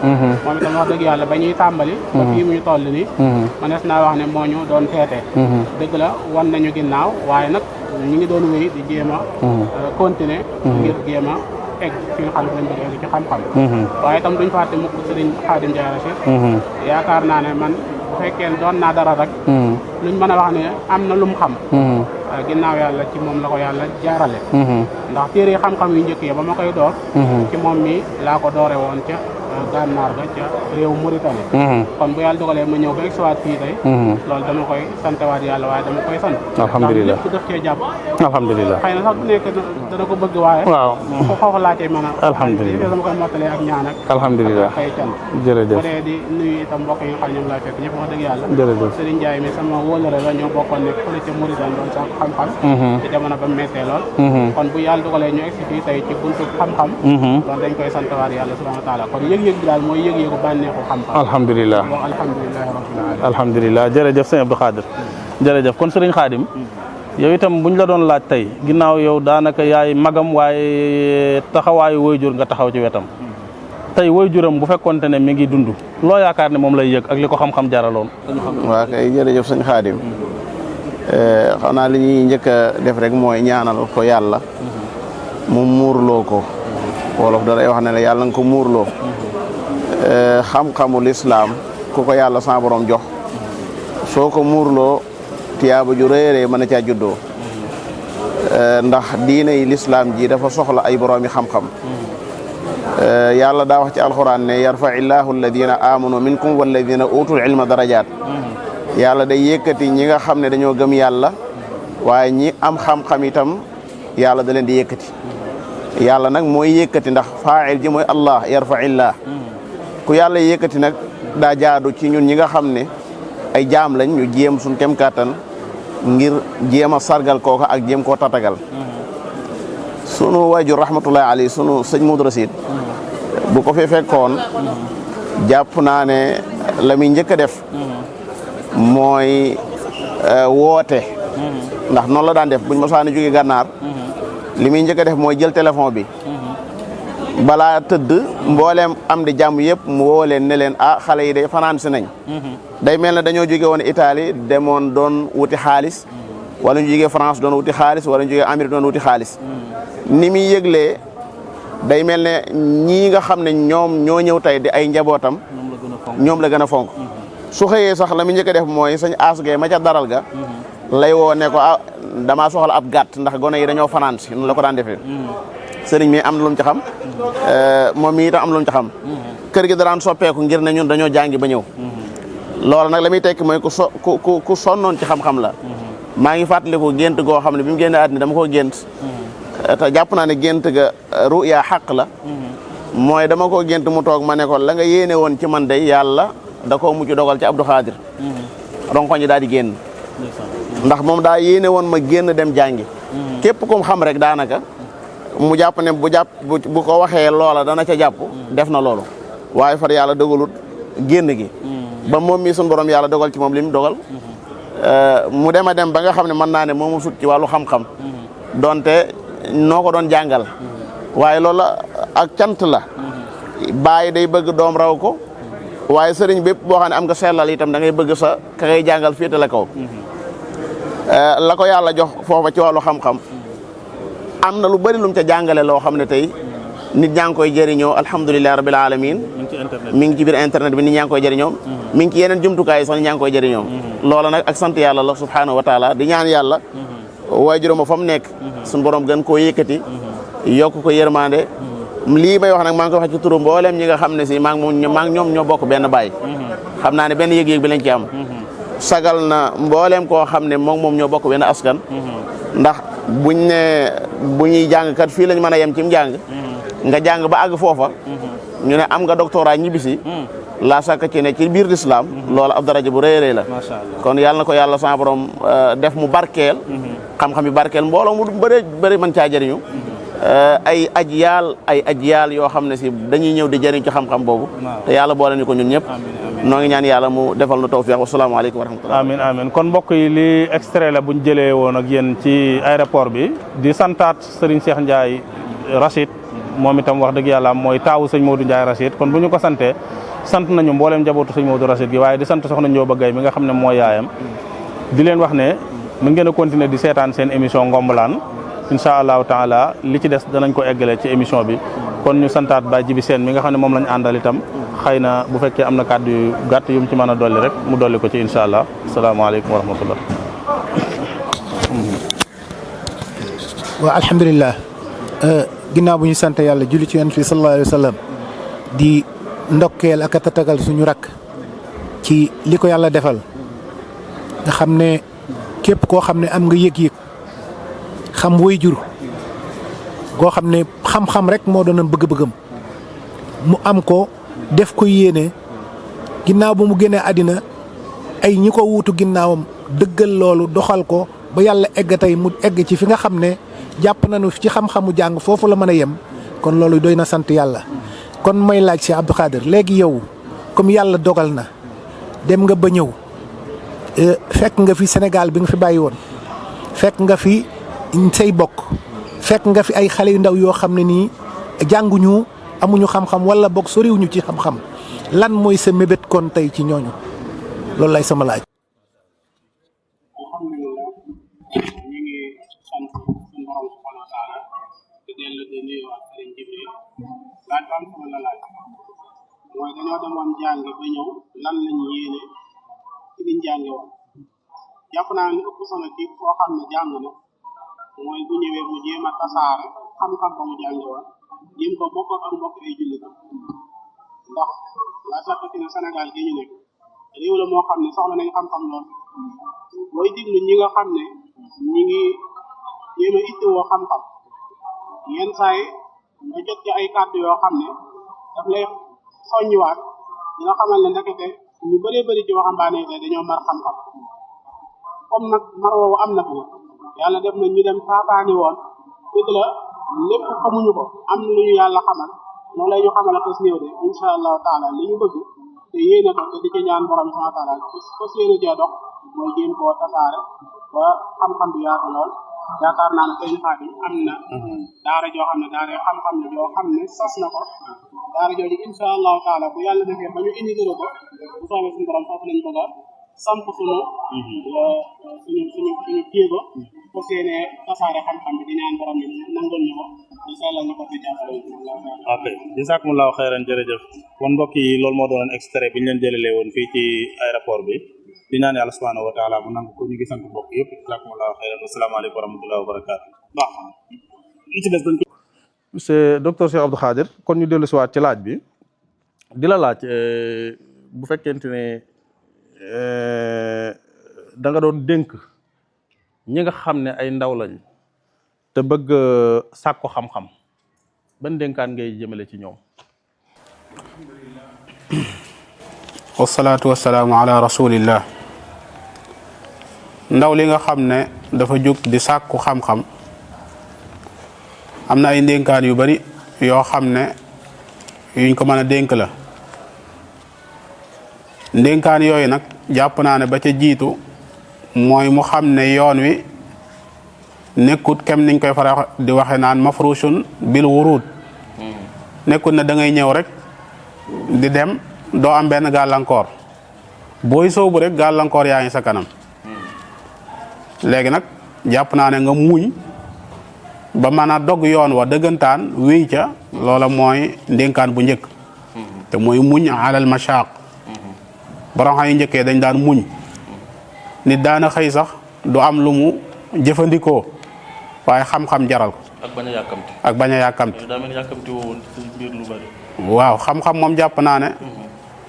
moom itam wax dëgg yàlla ba ñuy tàmbali ba fii mu ñu toll ni manees naa wax ne moo ñu doon teete dëgg la wan nañu ginnaaw waaye nag ñu ngi doon wéy di jéem a continuer ngir jéem a egg fi nga xam ne lañ bëgg egg ci xam-xam waaye itam duñ fàtte mukk sëriñ Xaadim Njaay Rachid yaakaar naa ne man bu fekkee doon naa dara rek luñ mën a wax ne am na lu mu xam ginnaaw yàlla ci moom la ko yàlla jaarale ndax téere yi xam-xam yu njëkk yi ba ma koy door ci moom mi laa ko doore woon ca gànnaar ga ca réew Mauritanie kon bu yàlla dogalee ma ñëw ba egsiwaat fii tey loolu dama koy santewaat yàlla waaye dama koy sant alhamdulilah lépp daf cee jàpp alhamdulilah xëy na sax du nekk dana ko bëgg waaye waaw foofu laa cay mën a alhamdulilah dama koy mottalee ak ñaan ak alhamdulilah xëy cant jërëjëf bu dee di nuyu itam mbokk yi nga xam ne ñoom laa fekk ñëpp wax dëgg yàlla jërëjëf Serigne Ndiaye mi sama wóolare la ñoo bokkoon nekk fële ca Mauritanie doon sax xam-xam ci jamono ba mettee lool kon bu yàlla dogalee ñu egsi fii tey ci buntu xam-xam loolu dañ koy santawaat yàlla subhanahu wa taala kon yëg-yëg bi daal mooy yëg-yëgu bànneexu xam-xam alhamdulilah bon alhamdulilahi rabbil alamin alhamdulilah jërëjëf sëñ Abdou Khadir jërëjëf kon sëriñ Khadim yow itam buñ la doon laaj tey ginnaaw yow daanaka yaay magam waaye taxawaayu waajur nga taxaw ci wetam tey waajuram bu fekkonte ne mi ngi dund loo yaakaar ne moom lay yëg ak li ko xam-xam jaraloon waa kay jërëjëf sëñ Xaadim xanaa li ñuy njëkk a def rek mooy ñaanal ko yàlla mu muurloo ko wolof da lay wax ne la yàlla nga ko muurloo xam-xamu lislaam ku ko yàlla sa borom jox soo ko muurloo tiyaaba ju réeree mën a caa juddoo ndax diine yi lislaam ji dafa soxla ay boroomi xam-xam yàlla daa wax ci alxuraan ne yarfa illahu alladina amanu minkum walladina utul ilma darajaat yàlla day yëkkati ñi nga xam ne dañoo gëm yàlla waaye ñi am xam-xam itam yàlla da leen di yëkkati yàlla nag mooy yëkkati ndax faa'il ji mooy allah yarfa illah ku yàlla yëkkati nag daa jaadu ci ñun ñi nga xam ne ay jaam lañ ñu jéem suñ kem kàttan ngir jéem a sargal kooka ak jéem koo tatagal sunu waajur rahmatullahi alayhi sunu sëñ Modou Racine bu ko fi fekkoon jàpp naa ne la muy njëkk a def mooy woote ndax noonu la daan def buñ mosaani jóge gànnaar li muy njëkk a def mooy jël téléphone bi balaa tëdd mbooleem am di jàmm yëpp mu woo leen ne leen ah xale yi day fanaan si nañ day mel ne dañoo jóge woon Italie demoon doon wuti xaalis wala ñu jógee France doon wuti xaalis wala ñu jógee Amérique doon wuti xaalis ni muy yëglee day mel ne ñii nga xam ne ñoom ñoo ñëw tey di ay njabootam ñoom la gën a fonk su xëyee sax la mu njëkk a def mooy sañ asgay ma ca daral ga lay woo ne ko ah damaa soxla ab gàtt ndax gone yi dañoo fanaan si noonu la ko daan defee sëriñ mi am na lu mu ci xam moom mi itam am lu mu ci xam kër gi daraan soppeeku ngir ne ñun dañoo jàngi ba ñëw loolu nag la muy tekki mooy ku sonnoon ci xam-xam la maa ngi fàttaliku gént goo xam ne bi mu génne àddina dama koo gént te jàpp naa ne gént ga ruya xaq la mooy dama koo gént mu toog ma ne ko la nga yéene woon ci man day yàlla da koo mujj dogal ci Abdou Khadir ronkoñ yi daal di génn ndax moom daa yéene woon ma génn dem jàngi képp kum xam rek daanaka mu jàpp ne bu ko waxee loola dana ca jàpp def na loolu waaye far yàlla dogalut génn gi ba moom mii suñu borom yàlla dogal ci moom li mu dogal mu dem a dem ba nga xam ne mën naa ne moomu sut ci wàllu xam-xam donte noo ko doon jàngal waaye loola ak cant la bàyyi day bëgg doom raw ko waaye sëriñ bépp boo xam ne am nga sellal itam da ngay bëgg sa ka ngay jàngal féete la kaw la ko yàlla jox foofa ci wàllu xam-xam am na lu bari lu mu ca jàngale loo xam ne tey nit ñaa ngi koy jëriñoo alhamdulilahi rabbil alamin mi ngi ci biir internet bi nit ñaa ngi koy jëriñoo mi ngi ci yeneen jumtukaay yi sax nit ñaa ngi koy jëriñoo loola nag ak sant yàlla la subhanahu wa taala di ñaan yàlla waajuram fa mu nekk suñu borom gën koo yëkkati yokk ko yërmande lii may wax nag maa ngi ko wax ci turu mboolem ñi nga xam ne si maa ngi ñoom ñoo bokk benn baay xam naa ne benn yëg-yëg bi lañ ci am sagal na mboolem koo xam ne moom ñoo bokk benn askan ndax bu ñuy jàng kat fii lañ mën a yem ci njàng nga jàng ba àgg foofa ñu ne am nga doctorat ñibbisi laa sàkk ci ne ci biir lislaam loolu ab daraja bu rëy a rëy la kon yàlla na ko yàlla sa borom def mu barkeel xam-xam yi barkeel mbooloo mu bëri mën caa jëriñu ay ajyaal yoo xam ne si dañuy ñëw di jëriñ ci xam-xam boobu te yàlla boole ñu ko ñun ñëpp noo ngi ñaan yàlla mu defal nu tawfiq wasalaamaaleykum wa rahmatullah amin kon mbokk yi li extrait la buñ jëlee woon ak yéen ci aéroport bi di santaat Serigne Cheikh Ndiaye Rachid moom itam wax dëgg yàlla mooy taawu sëñ Modou Ndiaye Rachid kon bu ñu ko santee sant nañu mbooleem njabootu sëñ Modou Rachid gi waaye di sant soxna Ndioba Gaye mi nga xam ne mooy yaayam di leen wax ne mën ngeen a continuer di seetaan seen émission Ngombalaan incha allahu taala li ci des danañ ko eggale ci émission bi kon ñu santaat Baye Jibi Seen mi nga xam ne moom lañ àndal itam xëy na bu fekkee am na kàddu yu gàtt yu mu ci mën a dolli rek mu dolli ko ci incha allah asalaamaaleykum wa rahmatullah. waaw alhamdulilah ginnaaw bu ñu sant yàlla julli ci yonent bi sallallahu alayhi wa sallam di ndokkeel ak a tatagal suñu rakk ci li ko yàlla defal nga xam ne képp koo xam ne am nga yëg-yëg xam way jur goo xam ne xam-xam rek moo doon bëgg-bëggam mu am ko def ko yéene ginnaaw bu mu génnee àddina ay ñi ko wuutu ginnaawam dëggal loolu doxal ko ba yàlla egg tey mu egg ci fi nga xam ne jàpp nañu ci xam-xamu jàng foofu la mën a yem kon loolu doy na sant yàlla. kon may laaj si Abdou Khadir léegi yow comme yàlla dogal na dem nga ba ñëw fekk nga fi Sénégal bi nga fi bàyyi woon fekk nga fi say bokk fekk nga fi ay xale yu ndaw yoo xam ne nii jànguñu amuñu xam-xam wala bokk soriwuñu ci xam-xam lan mooy sa mébét kon tey ci ñooñu loolu lay sama laaj. alhamdulilah ñu ngi sant suñu borom subhanahu wa taala di dellu di nuyuwaat Sëriñ Jibril laaj ba am sama la laaj mooy dañoo demoon jàngi ba ñëw lan lañu yéene ci liñ jànge woon jàpp naa ne ëpp solo ci koo xam ne jàng na mooy bu ñëwee mu jéem a tasaare xam-xam ba mu jànge woon jéem ko bokk ak mbokk ay jullitam ndax la sàkkati ne Sénégal gi ñu nekk réew la moo xam ne soxla nañ xam-xam lool booy diglu ñi nga xam ne ñi ngi jéem a ittewoo xam-xam yenn saa yi nga jot ci ay kàddu yoo xam ne daf lay soññiwaat dina xamal ne ndekete ñu bëree bëri ci waxambaane yi dañoo mar xam-xam comme nag mar woowu am na fi nag yàlla def na ñu dem taataani woon dëgg la lépp xamuñu ko am na lu ñu yàlla xamal noonu la ñu xamal ak néew de incha allahu taala li ñu bëgg te yéene ko te di ci ñaan borom subhanahu wa taala fas yéene cee dox mooy jéem koo tasaare ba xam-xam bi yaatu lool yaakaar naa ne sëñ Xaadim am na daara joo xam ne daara xam-xam la joo xam ne sas na ko daara jooju incha allahu taala bu yàlla defee ba ñu indi ko bu soobee suñu borom foofu lañ bëgg a samp suñu jéego fas yéene tasaare xam-xam bi di ñaan borom bi nangul ñu ko incha allah ñu ko fi jàppale. ok jazakumullahu xayran jërëjëf kon mbokk yi loolu moo doonoon extrait bi ñu leen jëlalee woon fii ci aéroport bi di ñaan yàlla subhanahu wa taala mu nangu ko ñu ngi sant mbokk yëpp jazakumullahu xayran wasalaamaaleykum wa rahmatullahi wa barakaatu. baax li ci des dañ ko c'est docteur Cheikh Abdou Khadir kon ñu dellu si waat ci laaj bi di la laaj bu fekkente ne da nga doon dénk ñi nga xam ne ay ndaw lañ te bëgg sàkku xam-xam ban dénkaan ngay jëmale ci ñoom. wasalaatu wasalaamu ala rasulillah ndaw li nga xam ne dafa jóg di sàkku xam-xam am na ay ndénkaan yu bari yoo xam ne yuñ ko mën a dénk la ndénkaan yooyu nag jàpp naa ne ba ca jiitu mooy mu xam ne yoon wi nekkut kem niñ koy faral di waxe naan mafrushun bil wurud nekkut ne da ngay ñëw rek di dem doo am benn gàllankoor booy soobu rek gàllankoor yaa ngi sa kanam léegi nag jàpp naa ne nga muñ ba mën a dog yoon wa dëggantaan wéy ca loola mooy ndénkaan bu njëkk te mooy muñ alal mashaq borom xam yu njëkkee dañ daan muñ nit daana xëy sax du am lu mu jëfandikoo waaye xam-xam jaral ko ak bañ a yàkkamti waaw xam-xam moom jàpp naa ne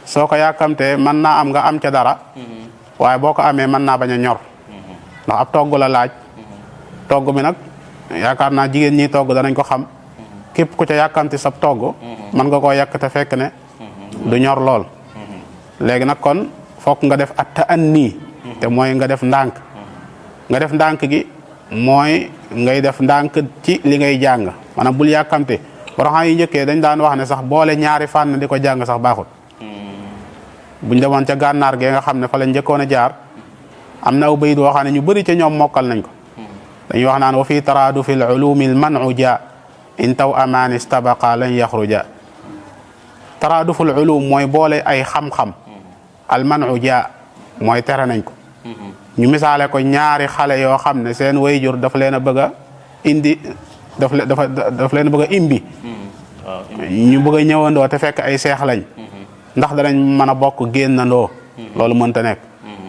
soo ko yàkkamtee mën naa am nga am ca dara waaye boo ko amee mën naa bañ a ñor ndax ab togg la laaj togg mi nag yaakaar naa jigéen ñi togg danañ ko xam képp ku ca yàkkamti sab togg mën nga koo yàkk te fekk ne du ñor lool léegi nag kon fokk nga def at ta'anni te mooy nga def ndànk gi mooy ngay def ndànk ci li ngay jàng maanaam bul yàkkamte borom yi njëkkee dañ daan wax ne sax boole ñaari fànn di ko jàng sax baaxut buñ demoon ca gànnaar gee nga xam ne fa la njëkkoon a jaar am na aw bayit woo xam ne ñu bëri ca ñoom mokkal nañ ko dañuy wax naan wa fi taraadu fi l ulumi l manu ja in taw amaani stabaqa lan yaxruja taraaduful ulum mooy boole ay xam-xam al manu ja mooy tere nañ ko ñu misaale ko ñaari xale yoo xam ne seen wayjur daf leen a bëgg a indi daf leen a bëgg a imbi ñu bëgg a ñëwandoo te fekk ay seex lañ ndax danañ mën a bokk génnandoo loolu mënta nekk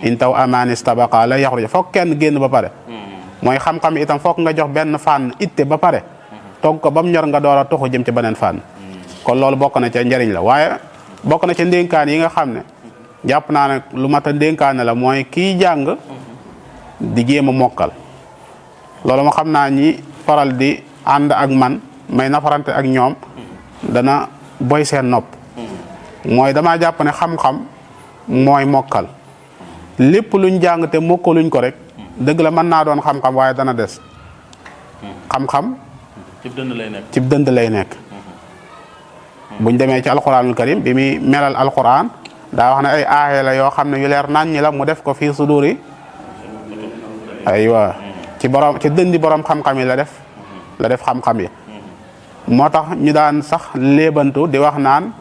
in taw amaani stabaqa lan yaxruja foog kenn génn ba pare mooy xam-xam itam foog nga jox benn fànn itte ba pare togg ko ba mu ñor nga door a tuxu jëm ci beneen fànn kon loolu bokk na ca njëriñ la waaye bokk na ca ndénkaan yi nga xam ne jàpp naa ne lu mat a ndénkaane la mooy kii jàng di jéem a mokkal loolu ma xam naa ñi faral di ànd ak man may nafarante ak ñoom dana boy seen nopp mooy damaa jàpp ne xam-xam mooy mokkal lépp luñ jàng te mokkaluñ ko rek dëgg la mën naa doon xam-xam waaye dana des xam-xam cib dënd lay nekk buñ demee ci alquranul karim bi muy melal alquran daa wax ne ay aaye la yoo xam ne yu leer nañ ñi la mu def ko fii suduri aywa ci dëndi borom xam-xam yi la def xam-xam yi moo tax ñu daan sax léebantu di wax naan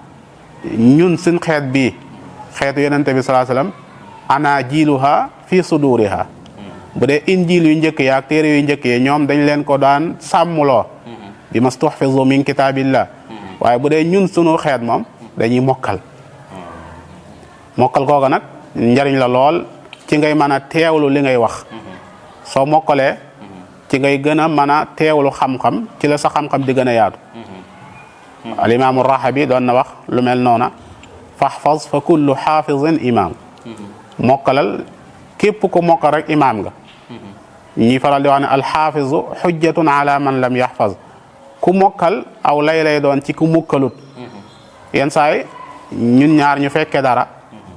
ñun suñ xeet bii xeetu yonente bi sallallahu alayhi wasallam ana jiiluha fii suduriha bu dee injil yu njëkk ya ak téere yu njëkk yi ñoom dañ leen ko daan sàmmuloo bi mastuhfizu min kitaabillah waaye bu dee ñun sunu xeet moom dañuy mokkal googa nag njariñ la lool ci ngay mën a teewlu li ngay wax soo mokkalee ci ngay gën a mën a teewlu xam-xam ci la sa xam-xam di gën a yaatu alimaamu rahabi doon na wax lu mel noona fahfaz fa kullu xaafizin imam mokkalal képp ku mokkal rek imaam nga ñi faral di wax ne alxaafizu xujjatun ala man lam yaxfaz ku mokkal aw lay doon ci ku mokkalut yenn saay ñun ñaar ñu fekkee dara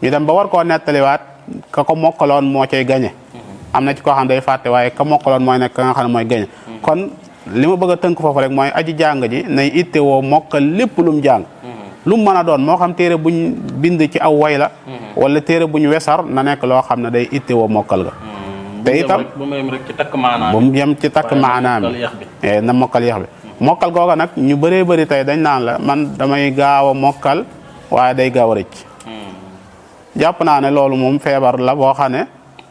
ñu dem ba war koo nettaliwaat ka ko mokkaloon moo cay gañe am na ci koo xam day fàtte waaye ka mokkaloon mooy nekk ka nga xam ne mooy gañe kon li ma bëgg a tënk foofu rek mooy aji jàng ji nay itte woo mokkal lépp lum jàng lu mu mën a doon moo xam téere buñ bind ci aw way la wala téere buñ wesar na nekk loo xam ne day itte woo mokkal ga te itam bu mu yem ci takk maanaam na mokkal yax bi mokkal googa nag ñu bëree bëri tey dañ naan la man damay gaaw a mokkal waaye day gaaw a rëcc jàpp naa ne loolu moom feebar la boo xam ne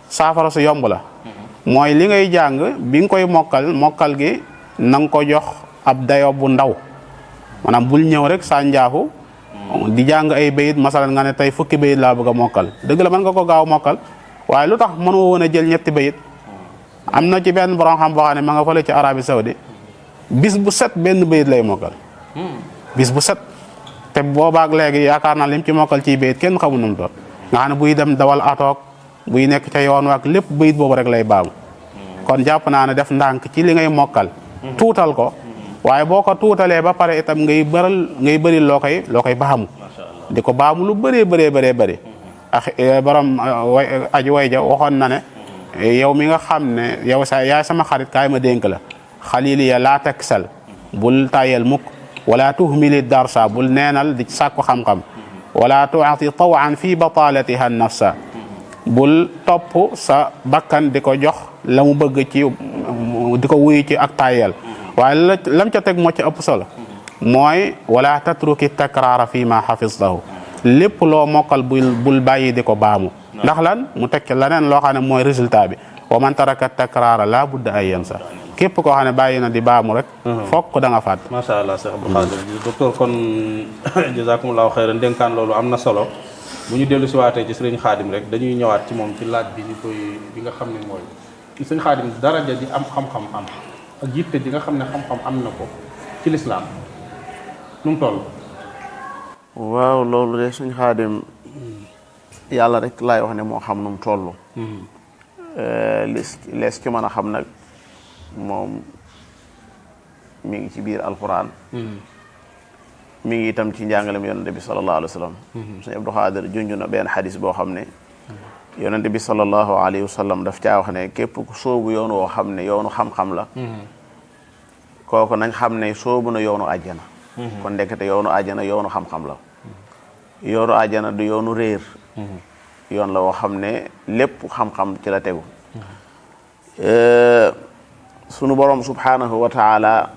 saafara su yomb la mooy li ngay jàng bi nga koy mokkal gi na nga ko jox ab dayo bu ndaw maanaam bul ñëw rek saa njaafu di jàng ay bayit masalan nga ne tey fukki bayit laa bëgg a mokkal dëgg la mën nga ko gaaw mokkal waaye lu tax mënoo woon a jël ñetti bayit am na ci benn borom xam boo xam ne ma nga fële ci Arabie Saoudi bis bu set benn bayit lay mokkal bis bu set te boobaak léegi yaakaar naa lim ci mokkal ciy bayit kenn xamul nu mu doon nga xam ne buy dem dawal atoog buy nekk ca yoon waak lépp bayit boobu rek lay baamu kon jàpp naa ne def ndànk ci li ngay mokkal tuutal ko waaye boo ko tuutalee ba pare itam ngay bëri loo koy baamu di ko baamu lu bëree ak borom aji way ja waxoon na ne yow mi nga xam ne yow yaay sama xarit kaay ma dénk la xaliliya laa taksal bul tayel mukk wala tuhmili darsa bul neenal di sàkku xam-xam wala tuati tawan fi batalatiha nafsa bul topp sa bakkan di ko jox la mu bëgg ci di ko wuyu ci ak tayel waaye lam ca teg moo ci ëpp solo mooy wala tatruki takraara fi ma xafiztahu lépp loo mokkal bul bàyyi di ko baamu ndax lan mu teg ci leneen loo xam ne mooy résultat bi wa man taraka takraara laa budda ay yansa képp koo xam ne bàyyi na di baamu rek fokk da nga fàtt macha allah Cheikh Abdou Khadir docteur kon jazakumullahu xayran dénkaan loolu am na solo bu ñu dellu si waatee ci sëriñ Xaadim rek dañuy ñëwaat ci moom ci laaj bi bi nga xam ne mooy sëriñ Xaadim daraja di am xam-xam am ak yitte di nga xam ne xam-xam am na ko ci lislaam nu mu toll. waaw loolu de sëriñ Xaadim yàlla rek laay wax ne moo xam nu mu toll. lees ci mën a xam nag moom mi ngi ci biir alquran mi ngi itam ci njàngalem yonente bi sallallahu alayhi wa sallam sëñ Abdou Khadir junj na benn xadis boo xam ne yonente bi sallallahu alayhi wa sallam daf caa wax ne képp ku sóobu yoon woo xam ne yoonu xam-xam la kooku nañ xam ne sóobu na yoonu àjjana kon ndekete yoonu àjjana yoonu xam-xam la yoonu àjjana du yoonu réer yoon la woo xam ne lépp xam-xam ci la tegu sunu borom subhanahu wa taala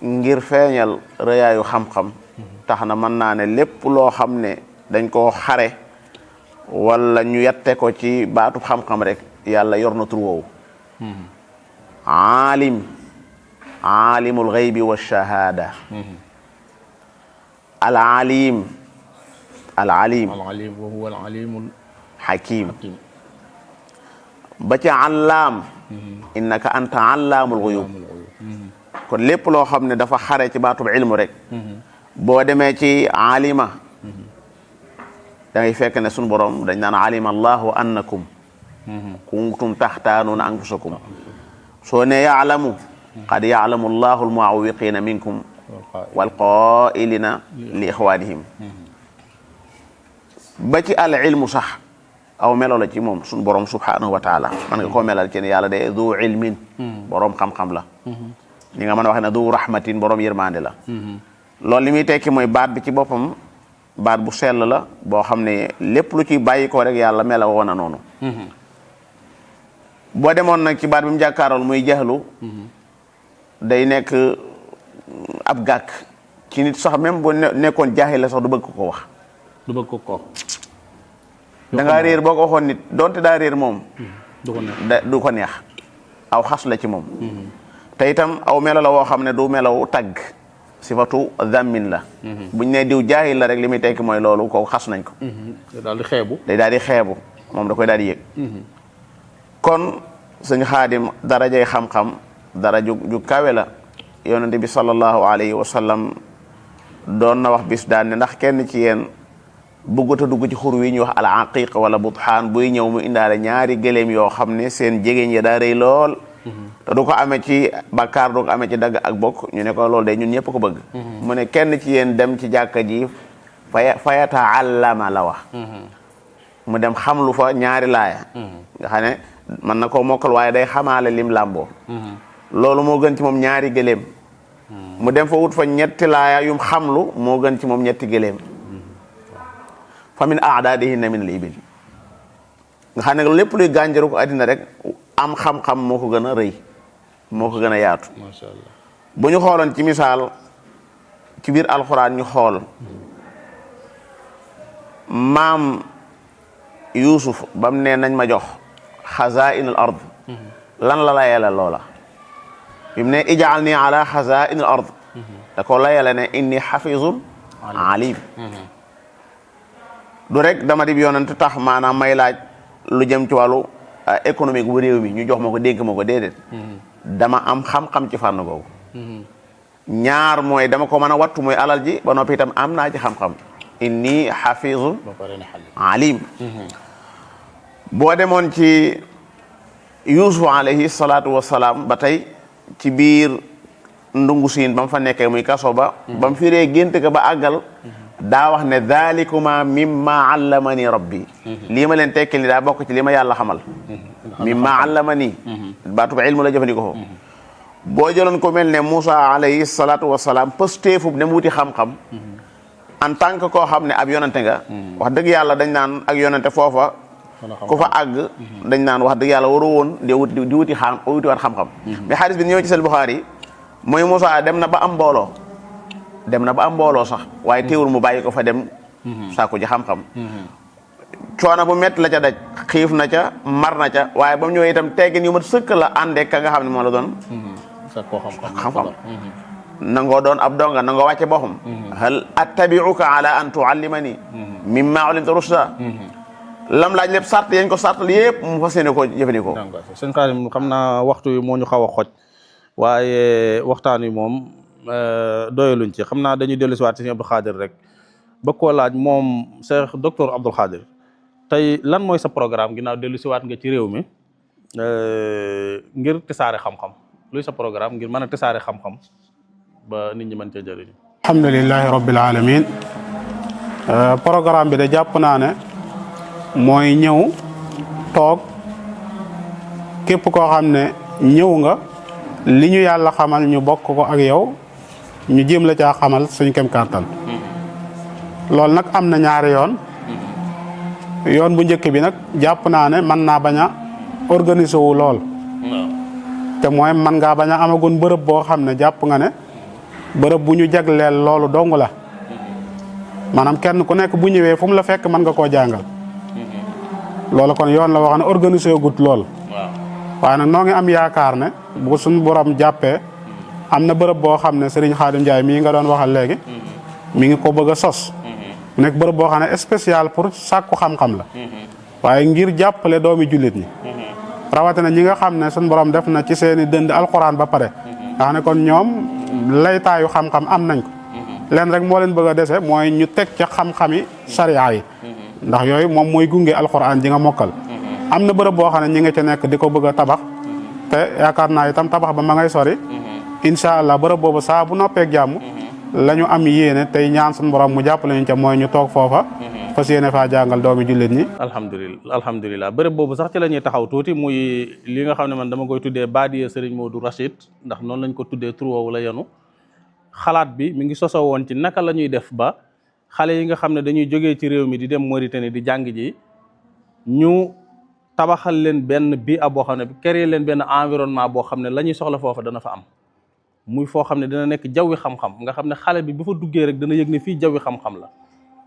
ngir feeñal rëyaayu xam-xam tax na mën naa ne lépp loo xam ne dañ koo xare wala ñu yatte ko ci baatu xam-xam rek yàlla yor na tur woowu aalimul ghaybi wa shahada al alim wa huwa al alimul hakim ba ca allaam innaka anta allaamul ghuyub kon lépp loo xam ne dafa xare ci baatub ilmu rek boo demee ci alima da ngay fekk ne sunu borom dañ naan alima allahu annakum kuntum taxtaanuuna anfusakum soo ne yaalamu qad yaalamu allahu almuawiqina minkum walqailina li ixwanihim ba ci al ilmu sax aw melo la ci moom sunu borom subhanahu wa taala man nga koo melal ci ne yàlla de du ilmin borom xam-xam la ni nga mën a wax ne du rahmatin borom yërmande la loolu li muy tekki mooy baat bi ci boppam baat bu sell la boo xam ne lépp lu ci bàyyi ko rek yàlla mela woon na noonu boo demoon nag ci baat bi mu jàkkaarool muy jaxlu day nekk ab gàkk ci nit sax même bu nekkoon jaaxil la sax du bëgg ko wax du bëgg ko da ngaa réer boo ko waxoon nit donte daa réer moom du ko neex aw xas la ci moom te itam aw melo la woo xam ne du melaw tagg sifatu zammin la buñ ne diw jaahil la rek li muy tekki mooy loolu kooku xas nañ ko day daal di xeebu moom da koy daal di yëg kon sëñ Xaadim darajay xam-xam dara ju kawe la yonente bi sallallahu alayhi wa sallam doon na wax bis daan ne ndax kenn ci yéen bëggut a dugg ci xur wi ñuy wax al aqiq wala butxaan buy ñëw mu indaale ñaari gëléem yoo xam ne seen jegeñ ya daa rëy lool te du ko amee ci bakkaar du ko amee ci dagg ak bokk ñu ne ko loolu de ñun ñëpp ko bëgg mu ne kenn ci yéen dem ci jàkka ji fayataallama la wax mu dem xam lu fa ñaari laaya nga xam ne mën na koo mokkal waaye day xamaale lim làmboo loolu moo gën ci moom ñaari gëléem mu dem fa wut fa ñetti laaya yum xamlu moo gën ci moom ñetti gëléem fa min aadaadihinna min al ibil nga xam ne lépp luy gànjaru ko àddina rek am xam-xam moo ko gën a rëy moo ko gën a yaatu masha Allah bu ñu xooloon ci misaal ci biir alxuraan ñu xool maam Yuusuf bam ne nañ ma jox xazaa'in al ard lan la layele loola bi mu ne ij'alni ala xazaa'in al ard da ko layele ne inni xafizun alim du rek dama di yonent tax maanaam may laaj lu jëm ci wàllu économique bu réew mi ñu jox ma ko dénk ma ko déedéet dama am xam-xam ci fànn googu ñaar mooy dama ko mën a wattu mooy alal ji ba noppi itam am naa ci xam-xam inni xafizun alim boo demoon ci Yuusuf alayhi salaatu wassalaam ba tey ci biir ndungu siin ba mu fa nekkee muy kaso ba ba mu firee gént ka ba àggal daa wax ne dalikuma mimma allamani rabbi lii ma leen tekkil ni daa bokk ci li ma yàlla xamal mimma allamani baatub ilmu la jëfandikoo boo jëloon ko mel ne Moussa alayhi salaatu wasalaam pëstéefub ne mu wuti xam-xam en tant que koo xam ne ab yonante nga wax dëgg yàlla dañ naan ak yonante foofa ku fa àgg dañ naan wax dëgg yàlla waru woon di wuti waat xam-xam mais xadis bi ñëw ci sel Buxaari mooy Moussa dem na ba am mbooloo sax waaye teewul mu bàyyi ko fa dem sàkku ji xam-xam coono bu métti la ca daj xiif na ca mar na ca waaye ba mu ñëwee itam teggin yu mat sëkk la àndee ka nga xam ne moo la doon xam-xam nangoo doon ab donga nangoo wàcce boppam hal attabi'uka ala an tuallimani mimma ulimta rushda lam laaj lépp sart yañ ko sartal yëpp mu fas yéene koo jëfandikoo sëñ Xaadim xam naa waxtu wi moo ñu xaw a xoj waaye waxtaan wi moom doyaluñ ci xam naa dañuy dellu si waat ci sëñ Abdou Khadir rek ba koo laaj moom Cheikh docteur Abdou Khadir tey lan mooy sa programme ginnaaw dellu si waat nga ci réew mi ngir tasaare xam-xam luy sa programme ngir mën a tasaare xam-xam ba nit ñi mën cee jëriñu. alhamdulilahi rabbil alamin programme bi de jàpp naa ne mooy ñëw toog képp koo xam ne ñëw nga li ñu yàlla xamal ñu bokk ko ak yow ñu jéem la caa xamal suñ kem kàttan loolu nag am na ñaari yoon bu njëkk bi nag jàpp naa ne mën naa bañ a organiser wu lool te mooy man ngaa bañ a amagun bërëb boo xam ne jàpp nga ne bërëb bu ñu jagleel loolu dong la maanaam kenn ku nekk bu ñëwee fu mu la fekk mën nga koo jàngal loolu kon yoon la wax ne organiser gut lool waaye nag noo ngi am yaakaar ne bu suñ borom jàppee am na bërëb boo xam ne Serigne Khadim Ndiaye mii nga doon waxal léegi mi ngi ko bëgg a sos nekk bërëb boo xam ne spécial pour sàkku xam-xam la waaye ngir jàppale doomi jullit ñi rawatina ñi nga xam ne suñ borom def na ci seeni dënd alxuraan ba pare nga xam ne kon ñoom laytaayu xam-xam am nañ ko leen rek moo leen bëgg a dese mooy ñu teg ca xam-xami sariya yi ndax yooyu moom mooy gunge alxuraan ji nga mokkal am na bërëb boo xam ne ñi nga ca nekk di ko bëgg a tabax te yaakaar naa itam tabax ba ma ngay sori incha allah bërëb boobu saa bu noppeeg jàmm la ñu am yéene tey ñaan suñu borom mu jàppale ñu ca mooy ñu toog foofa fas yéene faa jàngal doomi jullit ñi. alhamdulilah bërëb boobu sax ci la ñuy taxaw tuuti muy li nga xam ne man dama koy tuddee Baadiya Serigne Modou Rachid ndax noonu lañ ko tuddee tur woowu la yenu xalaat bi mi ngi sosoo woon ci naka la ñuy def ba xale yi nga xam ne dañuy jógee ci réew mi di dem Mauritanie di jàng ji ñu tabaxal leen benn bii boo xam ne créer leen benn environnement boo xam ne la ñuy soxla foofa dana fa am muy foo xam ne dina nekk jawwi xam-xam nga xam ne xale bi bu fa duggee rek dana yëg ne fii jawwi xam-xam la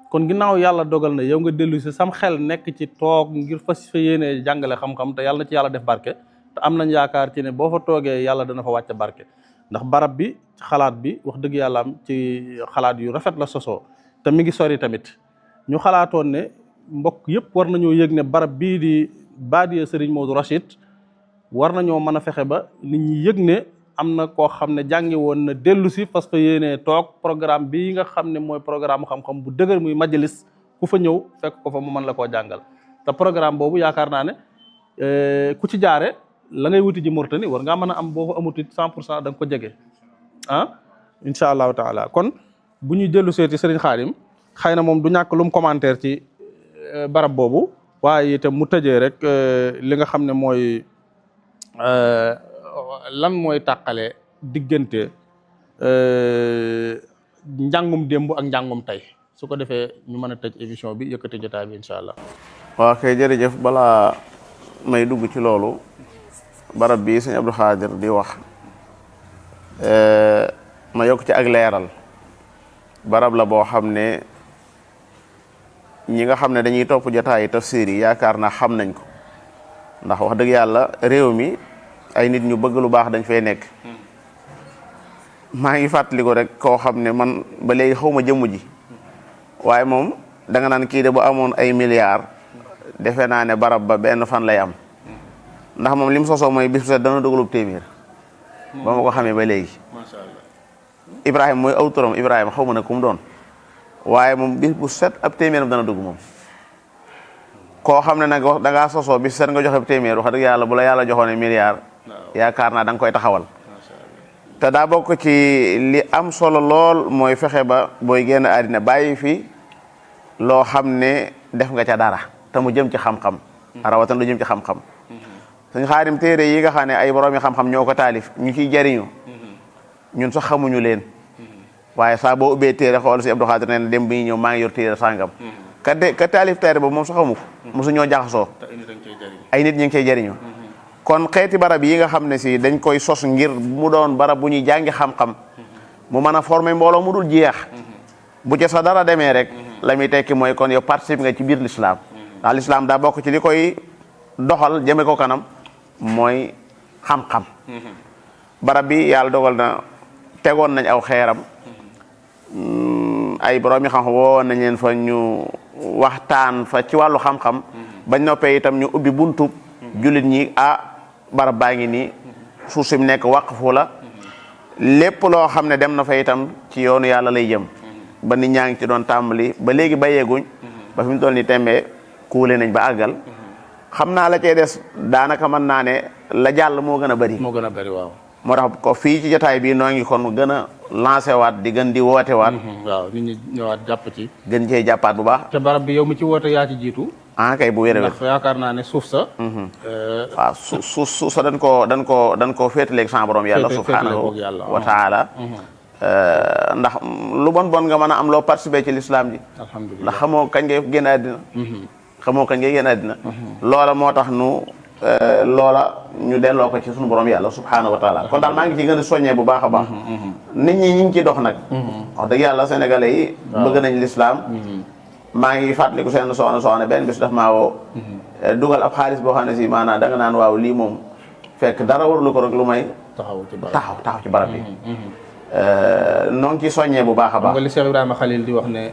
kon ginnaaw yàlla dogal na yow nga dellu si sam xel nekk ci toog ngir fas fa yéene jàngale xam-xam te yàlla na ci yàlla def barke te am nañ yaakaar ci ne boo fa toogee yàlla dana fa wàcce barke ndax barab bi xalaat bi wax dëgg yàlla am ci xalaat yu rafet la sosoo te mi ngi sori tamit ñu xalaatoon ne mbokk yëpp war nañoo yëg ne barab bii di Baadiya Serigne Modou Rachid war nañoo mën a fexe ba nit ñi yëg ne am na koo xam ne jàngi woon na dellu si parce que yéene toog programme bii nga xam ne mooy programme xam-xam bu dëgër muy majalis ku fa ñëw fekk ko fa mu mën la koo jàngal te programme boobu yaakaar naa ne ku ci jaare la ngay wuti ji Mauritanie war ngaa mën a am boo fa amuti 100% da nga ko jege incha allahu taala kon bu ñuy dellu seeti Serigne Khadim xëy na moom du ñàkk lu mu commentaire ci barab boobu waaye itam mu tëjee rek li nga xam ne mooy lan mooy tàqale diggante njàngum démb ak njàngum tey su ko defee ñu mën a tëj émission bi yëkkati jotaay bi incha allah. waaw kay jërëjëf balaa may dugg ci loolu barab bi sëñ Abdou Khadir di wax ma yokk ci ak leeral barab la boo xam ne ñi nga xam ne dañuy topp jotaayi tafsir yi yaakaar naa xam nañ ko ndax wax dëgg yàlla réew mi ay nit ñu bëgg lu baax dañ fay nekk maa ngi fàttali ko rek koo xam ne man ba léegi xaw ma jëmm ji waaye moom da nga naan kii de bu amoon ay milliards defe naa ne barab ba benn fan lay am ndax moom li mu sosoo mooy bis bu set dana dugalub téeméer ba ma ko xamee ba léegi macha allah Ibrahima mooy aw turam Ibrahima xaw ma ne ku mu doon waaye moom bis bu set ab téeméeram dana dugg moom koo xam ne nag wax da ngaa sosoo bis set nga joxe téeméer wax dëgg yàlla bu la yàlla joxoon milliard yaakaar naa da nga koy taxawal te daa bokk ci li am solo lool mooy fexe ba booy génn àddina bàyyi fi loo xam ne def nga ca dara te mu jëm ci xam-xam rawatina lu jëm ci xam-xam suñ Xaadim téere yi nga xam ne ay boroomi xam-xam ñoo ko taalif ñu ciy jariñu ñun sax xamuñu leen waaye saa boo ubbee téere xool si Abdou Khadir nee na dem bi ñëw maa ngi yor téere sàngam ka taalif téere boobu moom sax xamu ko mosu ñoo jaxasoo ay nit ñu ngi cey jariñu kon xeeti barab yi nga xam ne si dañ koy sos ngir mu doon barab bu ñuy jàngi xam-xam mu mën a former mbooloo mu dul jeex bu ca sa dara demee rek la muy tekki mooy kon yow participe nga ci biir l'islam ndax l'islam daa bokk ci li koy doxal jëme ko kanam mooy xam-xam barab bi yàlla dogal na tegoon nañ aw xeeram ay borom yi xam-xam woo nañ leen fa ñu waxtaan fa ci wàllu xam-xam bañ noppee itam ñu ubbi buntu jullit ñi barab baa ngi nii suuf si mu nekk waqfu la lépp loo xam ne dem na fa itam ci yoonu yàlla lay jëm ba nit ñaa ngi ci doon tàmbali ba léegi bayeeguñ ba fi mu toll ni tembee kuule nañ ba àggal xam naa la cee des daanaka mën naa ne la jàll moo gën a bëri moo gën a bëri waaw moo tax ko fii ci jotaay bi noo ngi kon gën a lancé waat di gën di woote waat. waaw nit ñi ñëwaat jàpp ci. gën cee jàppaat bu baax. te barab bi yow mi ci woote yaa ci jiitu. kay bu wér-wér. ndax yaakaar naa ne suuf sa. waaw suuf sa dañ koo féetaleeg sama borom yàlla subhanahu wa taala. ndax lu bon nga mën a am loo participer ci l'islam ji. alhamdulilah ndax xamoo kañ ngay génn àddina. xamoo kañ ngay génn àddina. loola moo tax ñu delloo ko ci sunu borom yàlla subhanahu wa taala kon daal maa ngi ci gën a soññee bu baax a baax. nit ñi ñu ngi ciy dox nag. wax dëgg yàlla sénégalais yi. bëgg nañ l'islam. maa ngi fàttaliku seen soxna benn bis daf maa woo. dugal ab xaalis boo xam ne si maanaam danga naan waaw lii moom fekk dara warulu ko rek lu may. taxaw ci barab bi. noo ngi ci soññee bu baax a baax. nga li Cheikh Ibrahima Khalil di wax ne.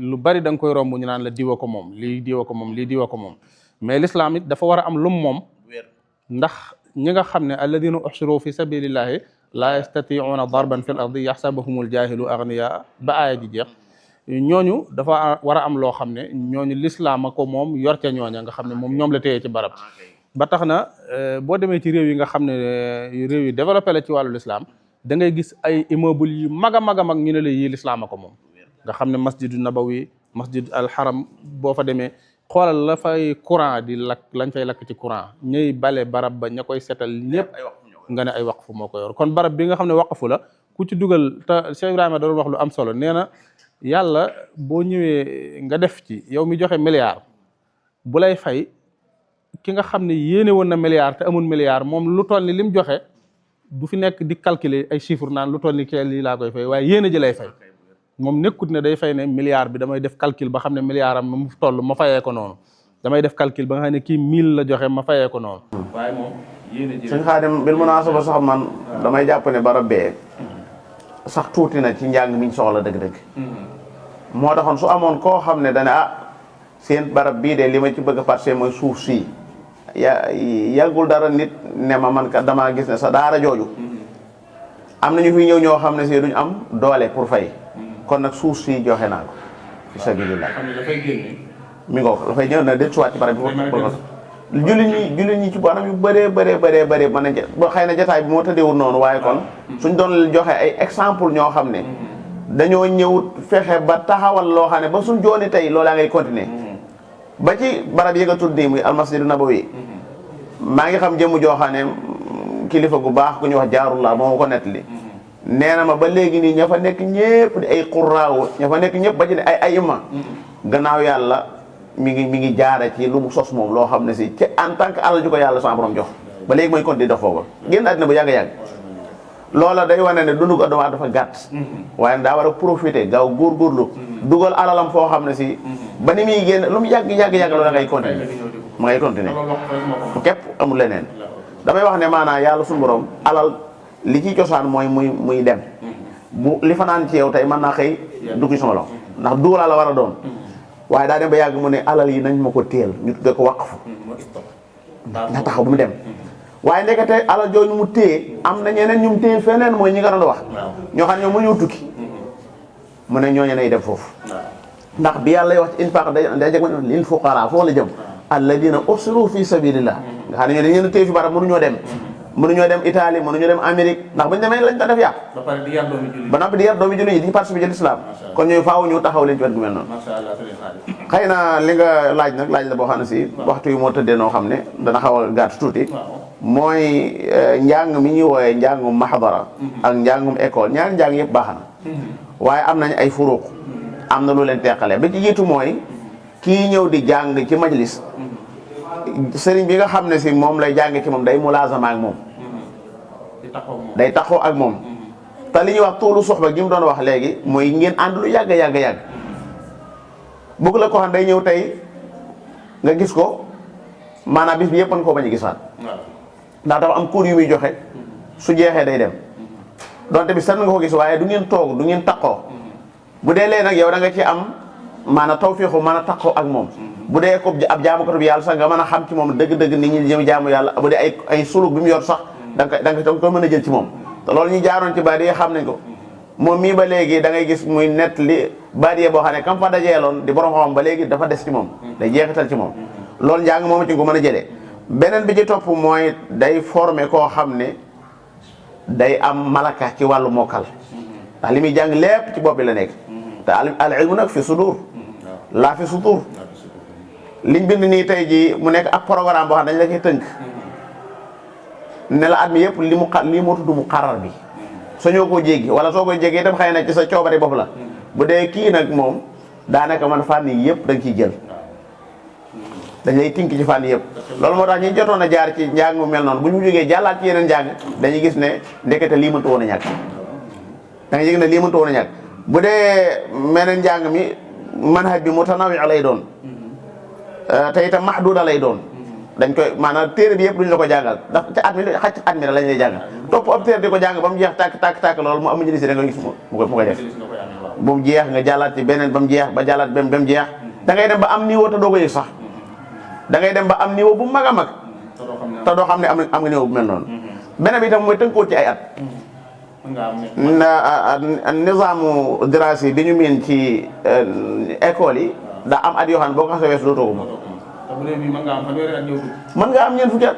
lu bari da nga koy romb ñu naan la diwa ko moom lii diwa ko moom lii diwa ko moom mais l'islam it dafa war a am lum moom. ndax ñi nga xam ne alladina uxsiru fi sabilillahi la yastatiuuna darban fi l ardi yaxsabuhumul jaahilu agniya ba aaya ji jeex ñooñu dafa war a am loo xam ne ñooñu l'islam a ko moom yor ca ñooña nga xam ne moom ñoom la téye ci barab ba tax na boo demee ci réew yi nga xam ne réew yi développé la ci wàllu l'islam da ngay gis ay immeuble yu mag a mag a mag ñu ne la yii l'islam a ko moom nga xam ne masjidu nabawi masjid al haram boo fa demee xoolal la fay courant di lakk lañ fay lakk ci courant ñuy bale barab ba ña koy setal ñëpp nga ne ay waqfu moo ko yor kon barab bi nga xam ne waqfu la ku ci dugal te Cheikh Ibrahima da doon wax lu am solo nee na yàlla boo ñëwee nga def ci yow mi joxe milliard bu lay fay ki nga xam ne yéene woon na milliard te amul milliard moom lu toll ni lim joxe du fi nekk di calculer ay chiffres naan lu toll ni kee lii laa koy fay waaye yéene ji lay fay moom nekkut ne day fay ne milliard bi damay def calcul ba xam ne milliard am mu toll ma fayee ko noonu damay def calcul ba nga xam ne kii 1000 la joxe ma fayee ko noonu. waaye moom yéen a jël. suñu Xaadim bil munaasaba sax man damay jàpp ne barab bee sax tuuti na ci njàng miñ soxla dëgg-dëgg. moo taxoon su amoon koo xam ne dana seen barab bii de li ma ci bëgg a participer mooy suuf sii yàggul dara nit ne ma man ka damaa gis ne sa daara jooju. am na ñu fi ñëw ñoo xam ne si duñ am doole pour fay. kon nag suuf si joxe naa ko fi sabilillah mi ngoo dafay ñëw na det suwaat ci barab bi jullit ñi ci anam yu bëree mën nañ xëy na jotaay bi moo tëddeewul noonu waaye kon suñ doon joxe ay exemple ñoo xam ne dañoo ñëw fexe ba taxawal loo xam ne ba suñ jooni tey loolaa ngay continuer ba ci barab yi nga tudd nii muy almasjidu nabawi maa ngi xam jëmm joo xam ne kilifa gu baax ku ñuy wax jaarullah moo ko nettali nee na ma ba léegi nii ña fa nekk ñëpp di ay qurraaw ña fa nekk ñëpp ba ci ne ay ayima gannaaw yàlla mi ngi jaara ci lu mu sos moom loo xam ne si ci en tant que àlla ju ko yàlla sama borom jox ba léegi mooy continuer dox foofa génn àddina bu yàgg-yàgg loola day wane ne dundu ko doomu dafa gàtt waaye daa war a profiter gaaw góorgóorlu dugal alalam foo xam ne si ba ni muy génn lu mu yàgg loola ngay continuer ma ngay continuer képp amul leneen damay wax ne maanaam yàlla suñu borom alal li ci cosaan mooy muy dem bu li fanaan ci yow tey mën naa xëy dugg sama loxo ndax dugalaa la war a doon waaye daa dem ba yàgg mu ne alal yi nañ ma ko téel ñu tudde ko waqfu na taxaw bu mu dem waaye ndekete alal jooju mu téye am na ñeneen ñu mu téye feneen mooy ñi nga doon wax ñoo xam ne ñoom mu ñëw tukki mu ne ñooñu nay dem foofu ndax bi yàlla wax ci infaq day jeg ma lil fuqara foofu la jëm alladina ursilu fi sabilillah nga xam ne ñoo dañ leen téye fi barab mënuñoo dem Italie mënuñoo dem Amérique ndax buñu demee lañ ta def yàq ba noppi di yar doomi jullit yi di participer ci l'islam kon ñooy faaw ñu taxaw leen ci wet gu mel noonu xëy na li nga laaj nag laaj la boo xam ne si waxtu yi moo tëddee noo xam ne dana xaw a gàtt tuuti mooy njàng mi ñuy wooyee njàngum mahdara ak njàngum école ñaari njàng yëpp baax na waaye am nañ ay furuq am na lu leen teqale ba ci jiitu mooy kii ñëw di jàng ci majlis sëriñ bi nga xam ne si moom lay jàng ci moom day mulaazama ak moom day taxoo ak moom te li ñuy wax tuulu soxba gi mu doon wax léegi mooy ngeen ànd lu yàgg bëgg la ko xam day ñëw tey nga gis ko maanaam bis bi yëpp mën koo bañ a gisaat ndax dafa am cours yu muy joxe su jeexee day dem donte bi sax nga ko gis waaye du ngeen toog du ngeen taxoo bu dee lee nag yow da nga ci am maanaam tawfiixu mën a taxoo ak moom bu dee ko ab jaamukatu bi yàlla sax nga mën a xam ci moom dëgg-dëgg nit ñi jëm jaamu yàlla bu dee ay suluk bi mu yor sax da nga ko mën a jël ci moom te loolu ñu jaaroon ci baadiya xam nañ ko moom mii ba léegi da ngay gis muy nett li baadiya boo xam ne kam fa dajeeloon di borom xam ba léegi dafa des ci moom day jeexital ci moom loolu njàng moom ci nga ko mën a jëlee beneen bi ci topp mooy day former koo xam ne day am malaka ci wàllu mokkal ndax li muy jàng lépp ci bopp bi la nekk te al ilmu nag fi sudur laa fi sudur liñ bind nii tey jii mu nekk ak programme boo xam dañ la koy tënk ne la at mi yëpp lii moo tudd mu xarar bi sañoo koo jéggi wala soo koy jéggi itam xëy na ci sa coobare bopp la bu dee kii nag moom daanaka man fànn yi yëpp da nga ciy jël dañ lay tink ci fànn yëpp loolu moo tax ñi jotoon a jaar ci njàng mu mel noonu bu ñu jógee jàllaat ci yeneen njàng dañuy gis ne ndekete lii mënta woon a ñàkk da nga gis ne lii mënta woon a ñàkk bu dee meneen njàng mi manhaj bi mutanawi lay doon te itam mahduda lay doon dañ koy maanaam téere bi yëpp duñ la ko jàngal ndax ca at mi xaj at mi la lañ lay jàngal topp ab téere di ko jàng ba mu jeex tàkk loolu mu am njëriñ si da nga gis mu koy def bu mu jeex nga jàllaat ci beneen ba mu jeex ba jàllaat ba mu jeex da ngay dem ba am niveau te doo ko yëg sax da ngay dem ba am niveau bu mag a mag te doo xam ne am nga niveau bu mel noonu beneen bi itam mooy tënkoot ci ay at nizaamu dirasi bi ñu miin ci école yi daa am at yoo xam ne boo ko xasee weesu dootoo ko moom mën nga am ñeent fukki at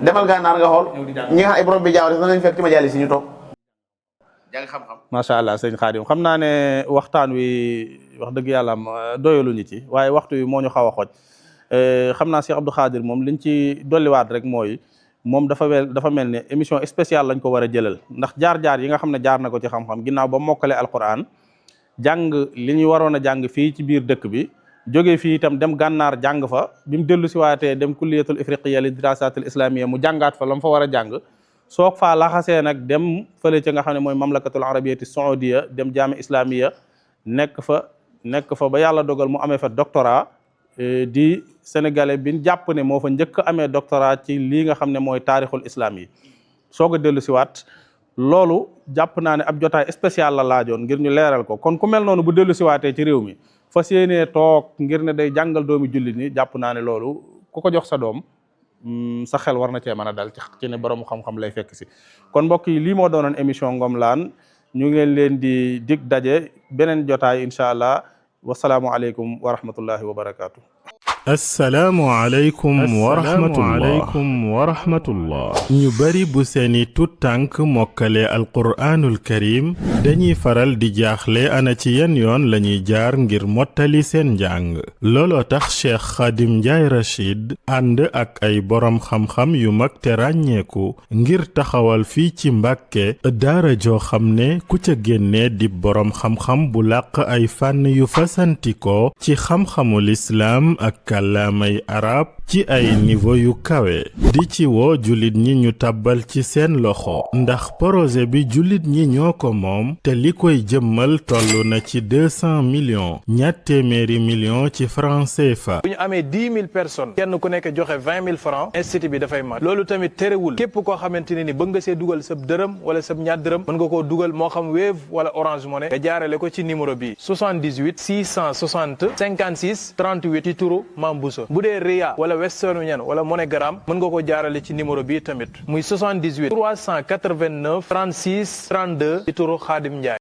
demal gànnaar nga xool ñi nga xam ay borom bi jaaw def nañ fekk ci majalis yi ñu toog jàng xam-xam macha allah sëñ Xaadim xam naa ne waxtaan wi wax dëgg yàlla doyaluñu ci waaye waxtu wi moo ñu xaw a xooj xam naa Cheikh Abdou Khadir moom liñ ci dolliwaat rek mooy moom dafa mel ne émission spéciale lañ ko war a jëlal ndax jaar-jaar yi nga xam ne jaar na ko ci xam-xam ginnaaw ba mokkale alquran jàng li ñu waroon a jàng fii ci biir dëkk bi jógee fii itam dem gànnaar jàng fa bi mu dellu si waatee dem kulliyatul ifriqiya li dirasatil islamiyya mu jàngaat fa la mu fa war a jàng soog faa laxasee nag dem fële ca nga xam ne mooy mamlakatul arabiyati saoudia dem jaami islamiyya nekk fa ba yàlla dogal mu amee fa doctorat di sénégalais bi jàpp ne moo fa njëkk amee doctorat ci lii nga xam ne mooy taarixul islam yi soog a dellu si waat loolu jàpp naa ne ab jotaay spécial la laajoon ngir ñu leeral ko kon ku mel noonu bu dellu si waatee ci réew mi fas yéenee toog ngir ne day jàngal doomi jullit ni jàpp naa ne loolu ku ko jox sa doom sa xel war na cee mën a dal ci ne borom xam-xam lay fekk si kon mbokk yi lii moo doonoon émission Ngomlaan ñu ngi leen di dig daje beneen jotaay incha allah wasalaamualeykum wa rahmatullahi wa barakaatu. assalaamu aleykum wa rahmatullah ñu bari bu seeni tut tànk mokkale alquraanul karim dañuy faral di jaaxle ana ci yan yoon lañuy jaar ngir mottali seen njàng looloo tax Cheikh Khadim Ndiaye Rachid ànd ak ay boroom xam-xam yu mag te ràññeeku ngir taxawal fii ci Mbàkke daara joo xam ne ku ca génnee di boroom xam-xam bu làq ay fànn yu fasantikoo ci xam-xamul islaam ak kàllaamay arab ci ay niveau yu kawe di ci woo jullit ñi ñu tàbbal ci seen loxo ndax projet bi jullit ñi ñoo ko moom te li koy jëmmal toll na ci 200 millions ñatt téeméeri millions ci francs CFA. bu ñu amee 10 000 personnes kenn ku nekk joxe 20 000 francs institut bi dafay mat loolu tamit terewul képp koo xamante ne ni bëgg nga see dugal sab dërëm wala sab ñaar dërëm mën nga koo dugal moo xam Wave wala Orange Money nga jaarale ko ci numéro bi 78 660 56 38 ci turu Mame Bousso bu dee Ria wala Western Union wala MoneyGram mën nga ko jaarale ci numéro bi tamit muy 78 389 36 32 ci turu Khadim Ndiaye.